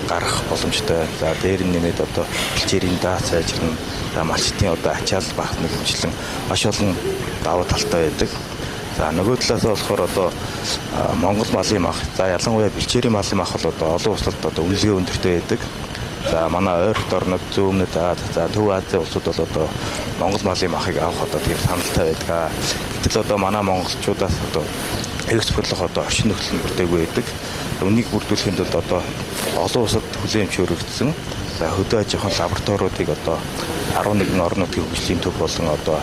гарах боломжтой. За дээр нь нэмээд одоо бэлчээрийн даац сайжирна. За малчдын одоо ачаал багтна гэмчлэн маш олон давуу талтай байдаг. За нөгөө талаас болохоор одоо Монгол малын мах, за ялангуяа бэлчээрийн малын мах бол одоо олон улсад одоо үнэлгээ өндөртэй байдаг. За манай ойрхот орнод, зүүн өмнөд Аз, за Төв Азийн улсууд бол одоо Монгол малын махыг авах одоо тийм саналтай байдаг. Гэтэл одоо манай монголчуудаас одоо экспортлох одоо орчин нөхцөл нь бүрдээгүй байдаг. Үнийг бүрдүүлэхийн тулд одоо олон улсад хүлээн зөвшөөрөгдсөн за хөдөө аж ахуйн лабораториудыг одоо 11 орон нутгийн хөгжлийн төв болон одоо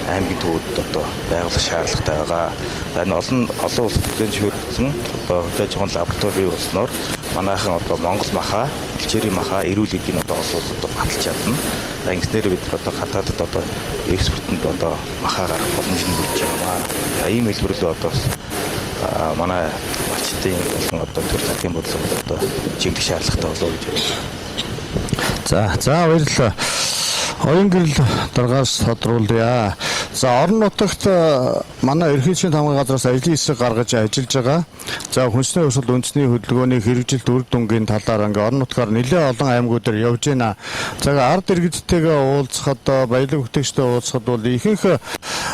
аймгийн төвүүд одоо байгуулах шаардлагатай байгаа. За энэ олон олон улсад хүлээн зөвшөөрөгдсөн одоо хөдөө аж ахуйн лаборатори бий болсноор манайхан одоо Монгол махаа, бэлчээрийн махаа, эрүүл эдийн одоо олон улсад одоо баталж чадна. За ингэснээр бид одоо гадаадд одоо экспортод одоо махаа гаргах боломж нь бүрдэж байгаа. За ийм хэлбэрлүү одоо манай малчдын болон одоо төр засгийн бодлого одоо чиглэх шаардлагатай болов уу гэж бодож байна. За баярлалаа. Оюун гэрэл даргаас тодруулъя. За орон нутагт манай ерөнхийлөгчийн тамгын газраас ажлын хэсэг гаргаж ажиллаж байгаа. За хүнсний хувьсгал үндэсний хөдөлгөөний хэрэгжилт үр дүнгийн талаар ингээ орон нутгаар нэлээд олон аймагуудаар явж байна. За ард иргэдтэйгээ уулзахад, баялаг бүтээгчтэй уулзахад бол ихэнх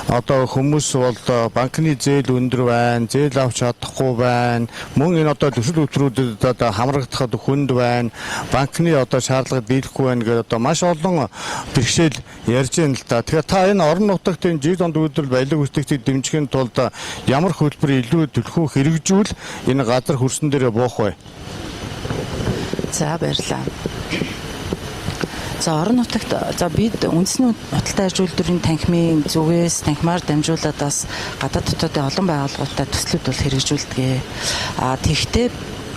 одоо хүмүүс бол банкны зээл өндөр байна, зээл авч чадахгүй байна. Мөн энэ одоо төсөл хөтөлбөрүүдэд одоо хамрагдахад хүнд байна. Банкны одоо шаардлага дийлэхгүй байна гэдэг одоо маш олон бэрхшээл ярьж байна л да. Тэгэхээр та энэ орон нутагт энэ жиг донд үйлдвэрлэл баялаг бүтээгчдийг дэмжихийн тулд ямар хөтөлбөр илүү төлхөө хэрэгжүүл энэ газар хөрсөн дээрээ буух вэ? За баярлалаа. За орон нутагт за бид үндэсний худалдаа аж үйлдвэрийн танхимын зүгээс танхимаар дамжуулаад бас гадаад дотоодын олон байгууллагуудтай төслүүд бол хэрэгжүүлдэг. А тэгвэл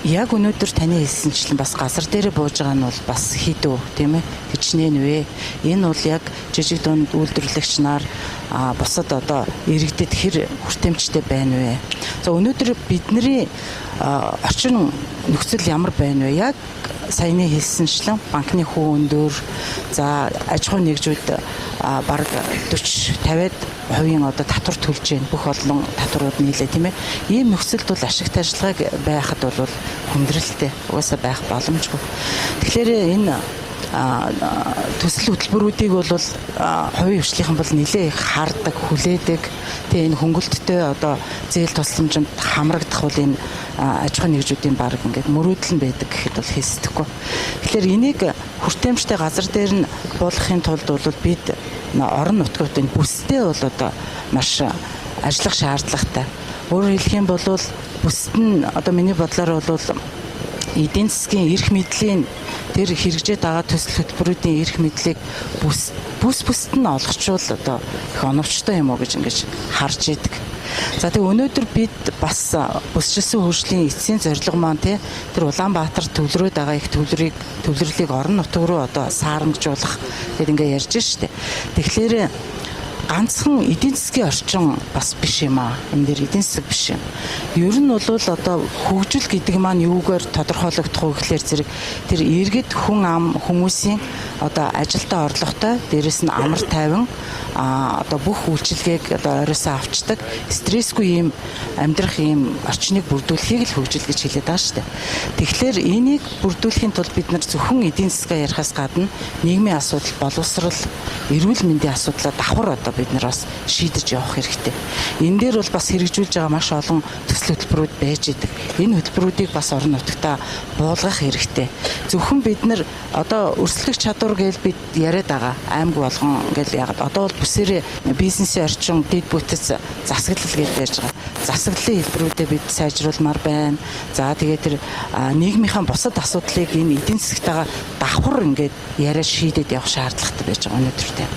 яг өнөөдөр таны хэлсэнчлэн бас газар дээрээ бууж байгаа нь бол бас хідүү, тийм ээ, хичнээн вэ. Энэ бол яг жижиг дунд үйлдвэрлэгч нар бусад одоо иргэдэд хэр хүртээмжтэй байна вэ? За өнөөдөр бидний орчин нөхцөл ямар байна вэ? Яг саяны хэлсэнчлэн банкны хүү өндөр, за аж ахуйн нэгжүүд бараг 40 50-аад хувийн одоо татвар төлж байна. Бүх олон татварууд нийлээ, тийм ээ. Ийм нөхцөлд бол ашигт ажиллагааг байхад бол хүндрэлтэй. Угаасаа байх боломжгүй. Тэгэхээр энэ төсөл хөтөлбөрүүдийг бол хувийн хвшлийнхэн бол нэлээ их хардаг, хүлээдэг. Тэгээ энэ хөнгөлттэй одоо зээл тусламжинд хамрагдах бол энэ аж ахуйн нэгжүүдийн баг ингээд мөрөөдөл нь байдаг гэхэд бол хийсдэхгүй. Тэгэхээр энийг хүртээмжтэй газар дээр нь буулгахын тулд бол бид орон нутгууд энэ бүстэй бол одоо маш ажиллах шаардлагатай. Өөрөөр хэлэх юм бол бүсэд нь одоо миний бодлоор бол эдийн засгийн эрх мэдлийн тэр хэрэгжээд байгаа төсөл хөтөлбөрүүдийн эрх мэдлийг бүс бүс бүсэд нь олгочвол одоо их оновчтой юм уу гэж ингэж харж идэг. За тэг өнөөдөр бид бас бүсчилсэн хөгжлийн эцсийн зорилго маань тий тэр Улаанбаатар төвлөрөөд байгаа их төвлөрийг төвлөрлийг орон нутг руу одоо саарамжуулах гэд ингээ ярьж штэ. Тэгэхээр ганцхан эдийн засгийн орчин бас биш юм аа. Энэ дээр эдийн засаг биш юм. Ер нь бол одоо хөгжил гэдэг маань юугаар тодорхойлогдох вэ гэхлээр зэрэг тэр иргэд хүн ам хүмүүсийн одоо ажилдаа орлоготой, дээрэс нь амар тайван одоо бүх үйлчилгээг одоо оройсоо авчдаг, стрессгүй ийм амьдрах ийм орчныг бүрдүүлэхийг л хөгжил гэж хэлээд байгаа шүү дээ. Тэгэхээр энийг бүрдүүлэхийн тулд бид нар зөвхөн эдийн засгаа ярихаас гадна нийгмийн асуудал, боловсрал, эрүүл мэндийн асуудлаа давхар одоо бид нар бас шийдэж явах хэрэгтэй. Энэ дээр бол бас хэрэгжүүлж байгаа маш олон төсөл хөтөлбөрүүд байж идэг. Энэ хөтөлбөрүүдийг бас орон нутагтаа буулгах хэрэгтэй. Зөвхөн бид нар одоо өрсөлдөх чадвар гэж бид яриад байгаа. Аймаг болгон ингээл яагаад одоо бол бүсээрээ бизнесийн орчин, дэд бүтэц, засаглал гэж ярьж байгаа. Засаглалын хэлбэрүүдээ бид сайжруулмаар байна. За тэгээд тэр нийгмийнхаа бусад асуудлыг энэ эдийн засгтайгаа давхар ингээд яриа шийдээд явах шаардлагатай байж байгаа өнөөдөртэй.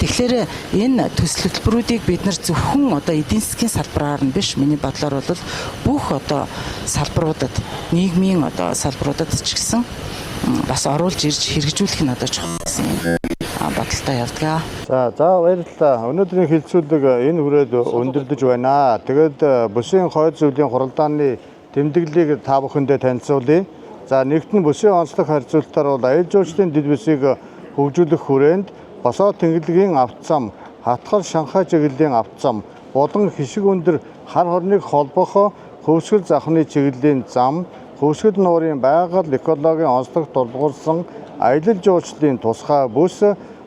Тэгэхээр энэ төсөл хөтөлбөрүүдийг бид нар зөвхөн одоо эдийн засгийн салбараар нь биш, миний бодлоор бол бүх одоо салбаруудад, нийгмийн одоо салбаруудад ч гэсэн бас оруулж ирж хэрэгжүүлэх нь одоо чухал гэсэн юм бодолтой явдаг. За баярлалаа. Өнөөдрийн хэлцүүлэг энэ хүрээд өндөрлөж байна. Тэгээд бүсийн хойд зүйлийн хуралдааны тэмдэглэлийг та бүхэндээ танилцуулъя. За нэгт нь бүсийн онцлог харьцуултаар бол аялал жуулчлалын дэд бүсийг хөгжүүлэх хүрээнд Босоо тэнгэрлэгийн авто зам, Хатгал Шанхай чиглэлийн авто зам, Булган хишиг өндөр хар хорныг холбох Хөвсгөл завхны чиглэлийн зам, Хөвсгөл нуурын байгаль экологийн онцлог тулгуурсан аялал жуулчлалын тусгай бүс,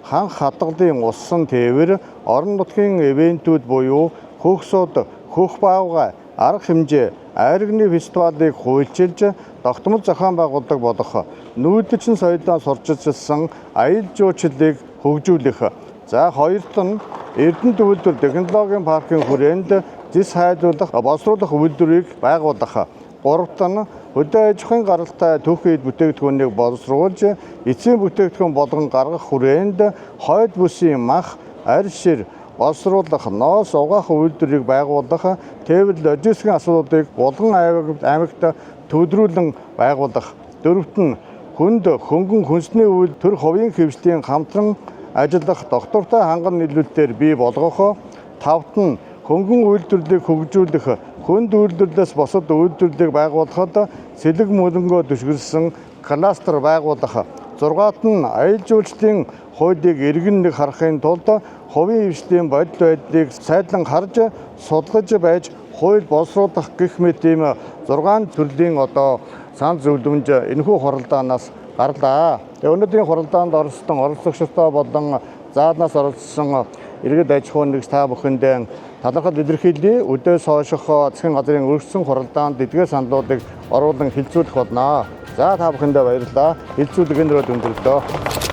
хан хадгалын уссан тээвэр, орон нутгийн ивентүүд буюу хөх сууд, хөх баавгай, арга хэмжээ, айрагны фестивалыг хуульчилж тогтмол зохион байгуулдаг болох нүүдэлчин соёлоо сурталчилсан аялал жуулчлалыг хөгжүүлэх. За хоёрт нь Эрдэнэт үйлдвэр технологийн паркын хүрээнд зэс хайдуулах, боловсруулах үйлдвэрийг байгуулах. Гуравт нь хөдөө аж ахуйн гаралтай түүхий эд бүтээгдэхүүнийг боловсруулж эцсийн бүтээгдэхүүн болгон гаргах хүрээнд хойд бүсийн мах, арь шир боловсруулах, ноос угаах үйлдвэрийг байгуулах, тээвэр логистикийн асуудлыг Булган аймагт төвлөрүүлэн байгуулах. Дөрөвт нь хүнд хөнгөн хүнсний үйл төр хувийн хэвшлийн хамтран ажиллах доктортой ханган нийлүүлэлтээр бий болгох. Тавт нь хөнгөн үйлдвэрлэлийг хөгжүүлэх, хүнд үйлдвэрлэлээс бусад үйлдвэрлэлийг байгуулахад сэлэг мөлөнгөө түшиглэсэн кластер байгуулах. Зургаат нь аялал жуулчлалын хуулийг эргэн нэг харахын тулд хувийн хэвшлийн бодит байдлыг сайдлан харж судлаж байж хууль боловсруулах гэх мэт ийм 6 төрлийн одоо санал зөвлөмж энэхүү хуралдаанаас гарлаа. Тэгээ өнөөдрийн хуралдаанд оролцсон оролцогчдоо болон заалнаас оролцсон иргэд аж ахуйн нэгж та бүхэндээ талархал илэрхийлье. Өдөөс хойших засгийн газрын өргөссөн хуралдаанд эдгээр саналуудыг оруулан хэлцүүлэх болно. За та бүхэндээ баярлалаа. Хэлцүүлэг энэ өрөөд өндөрлөө.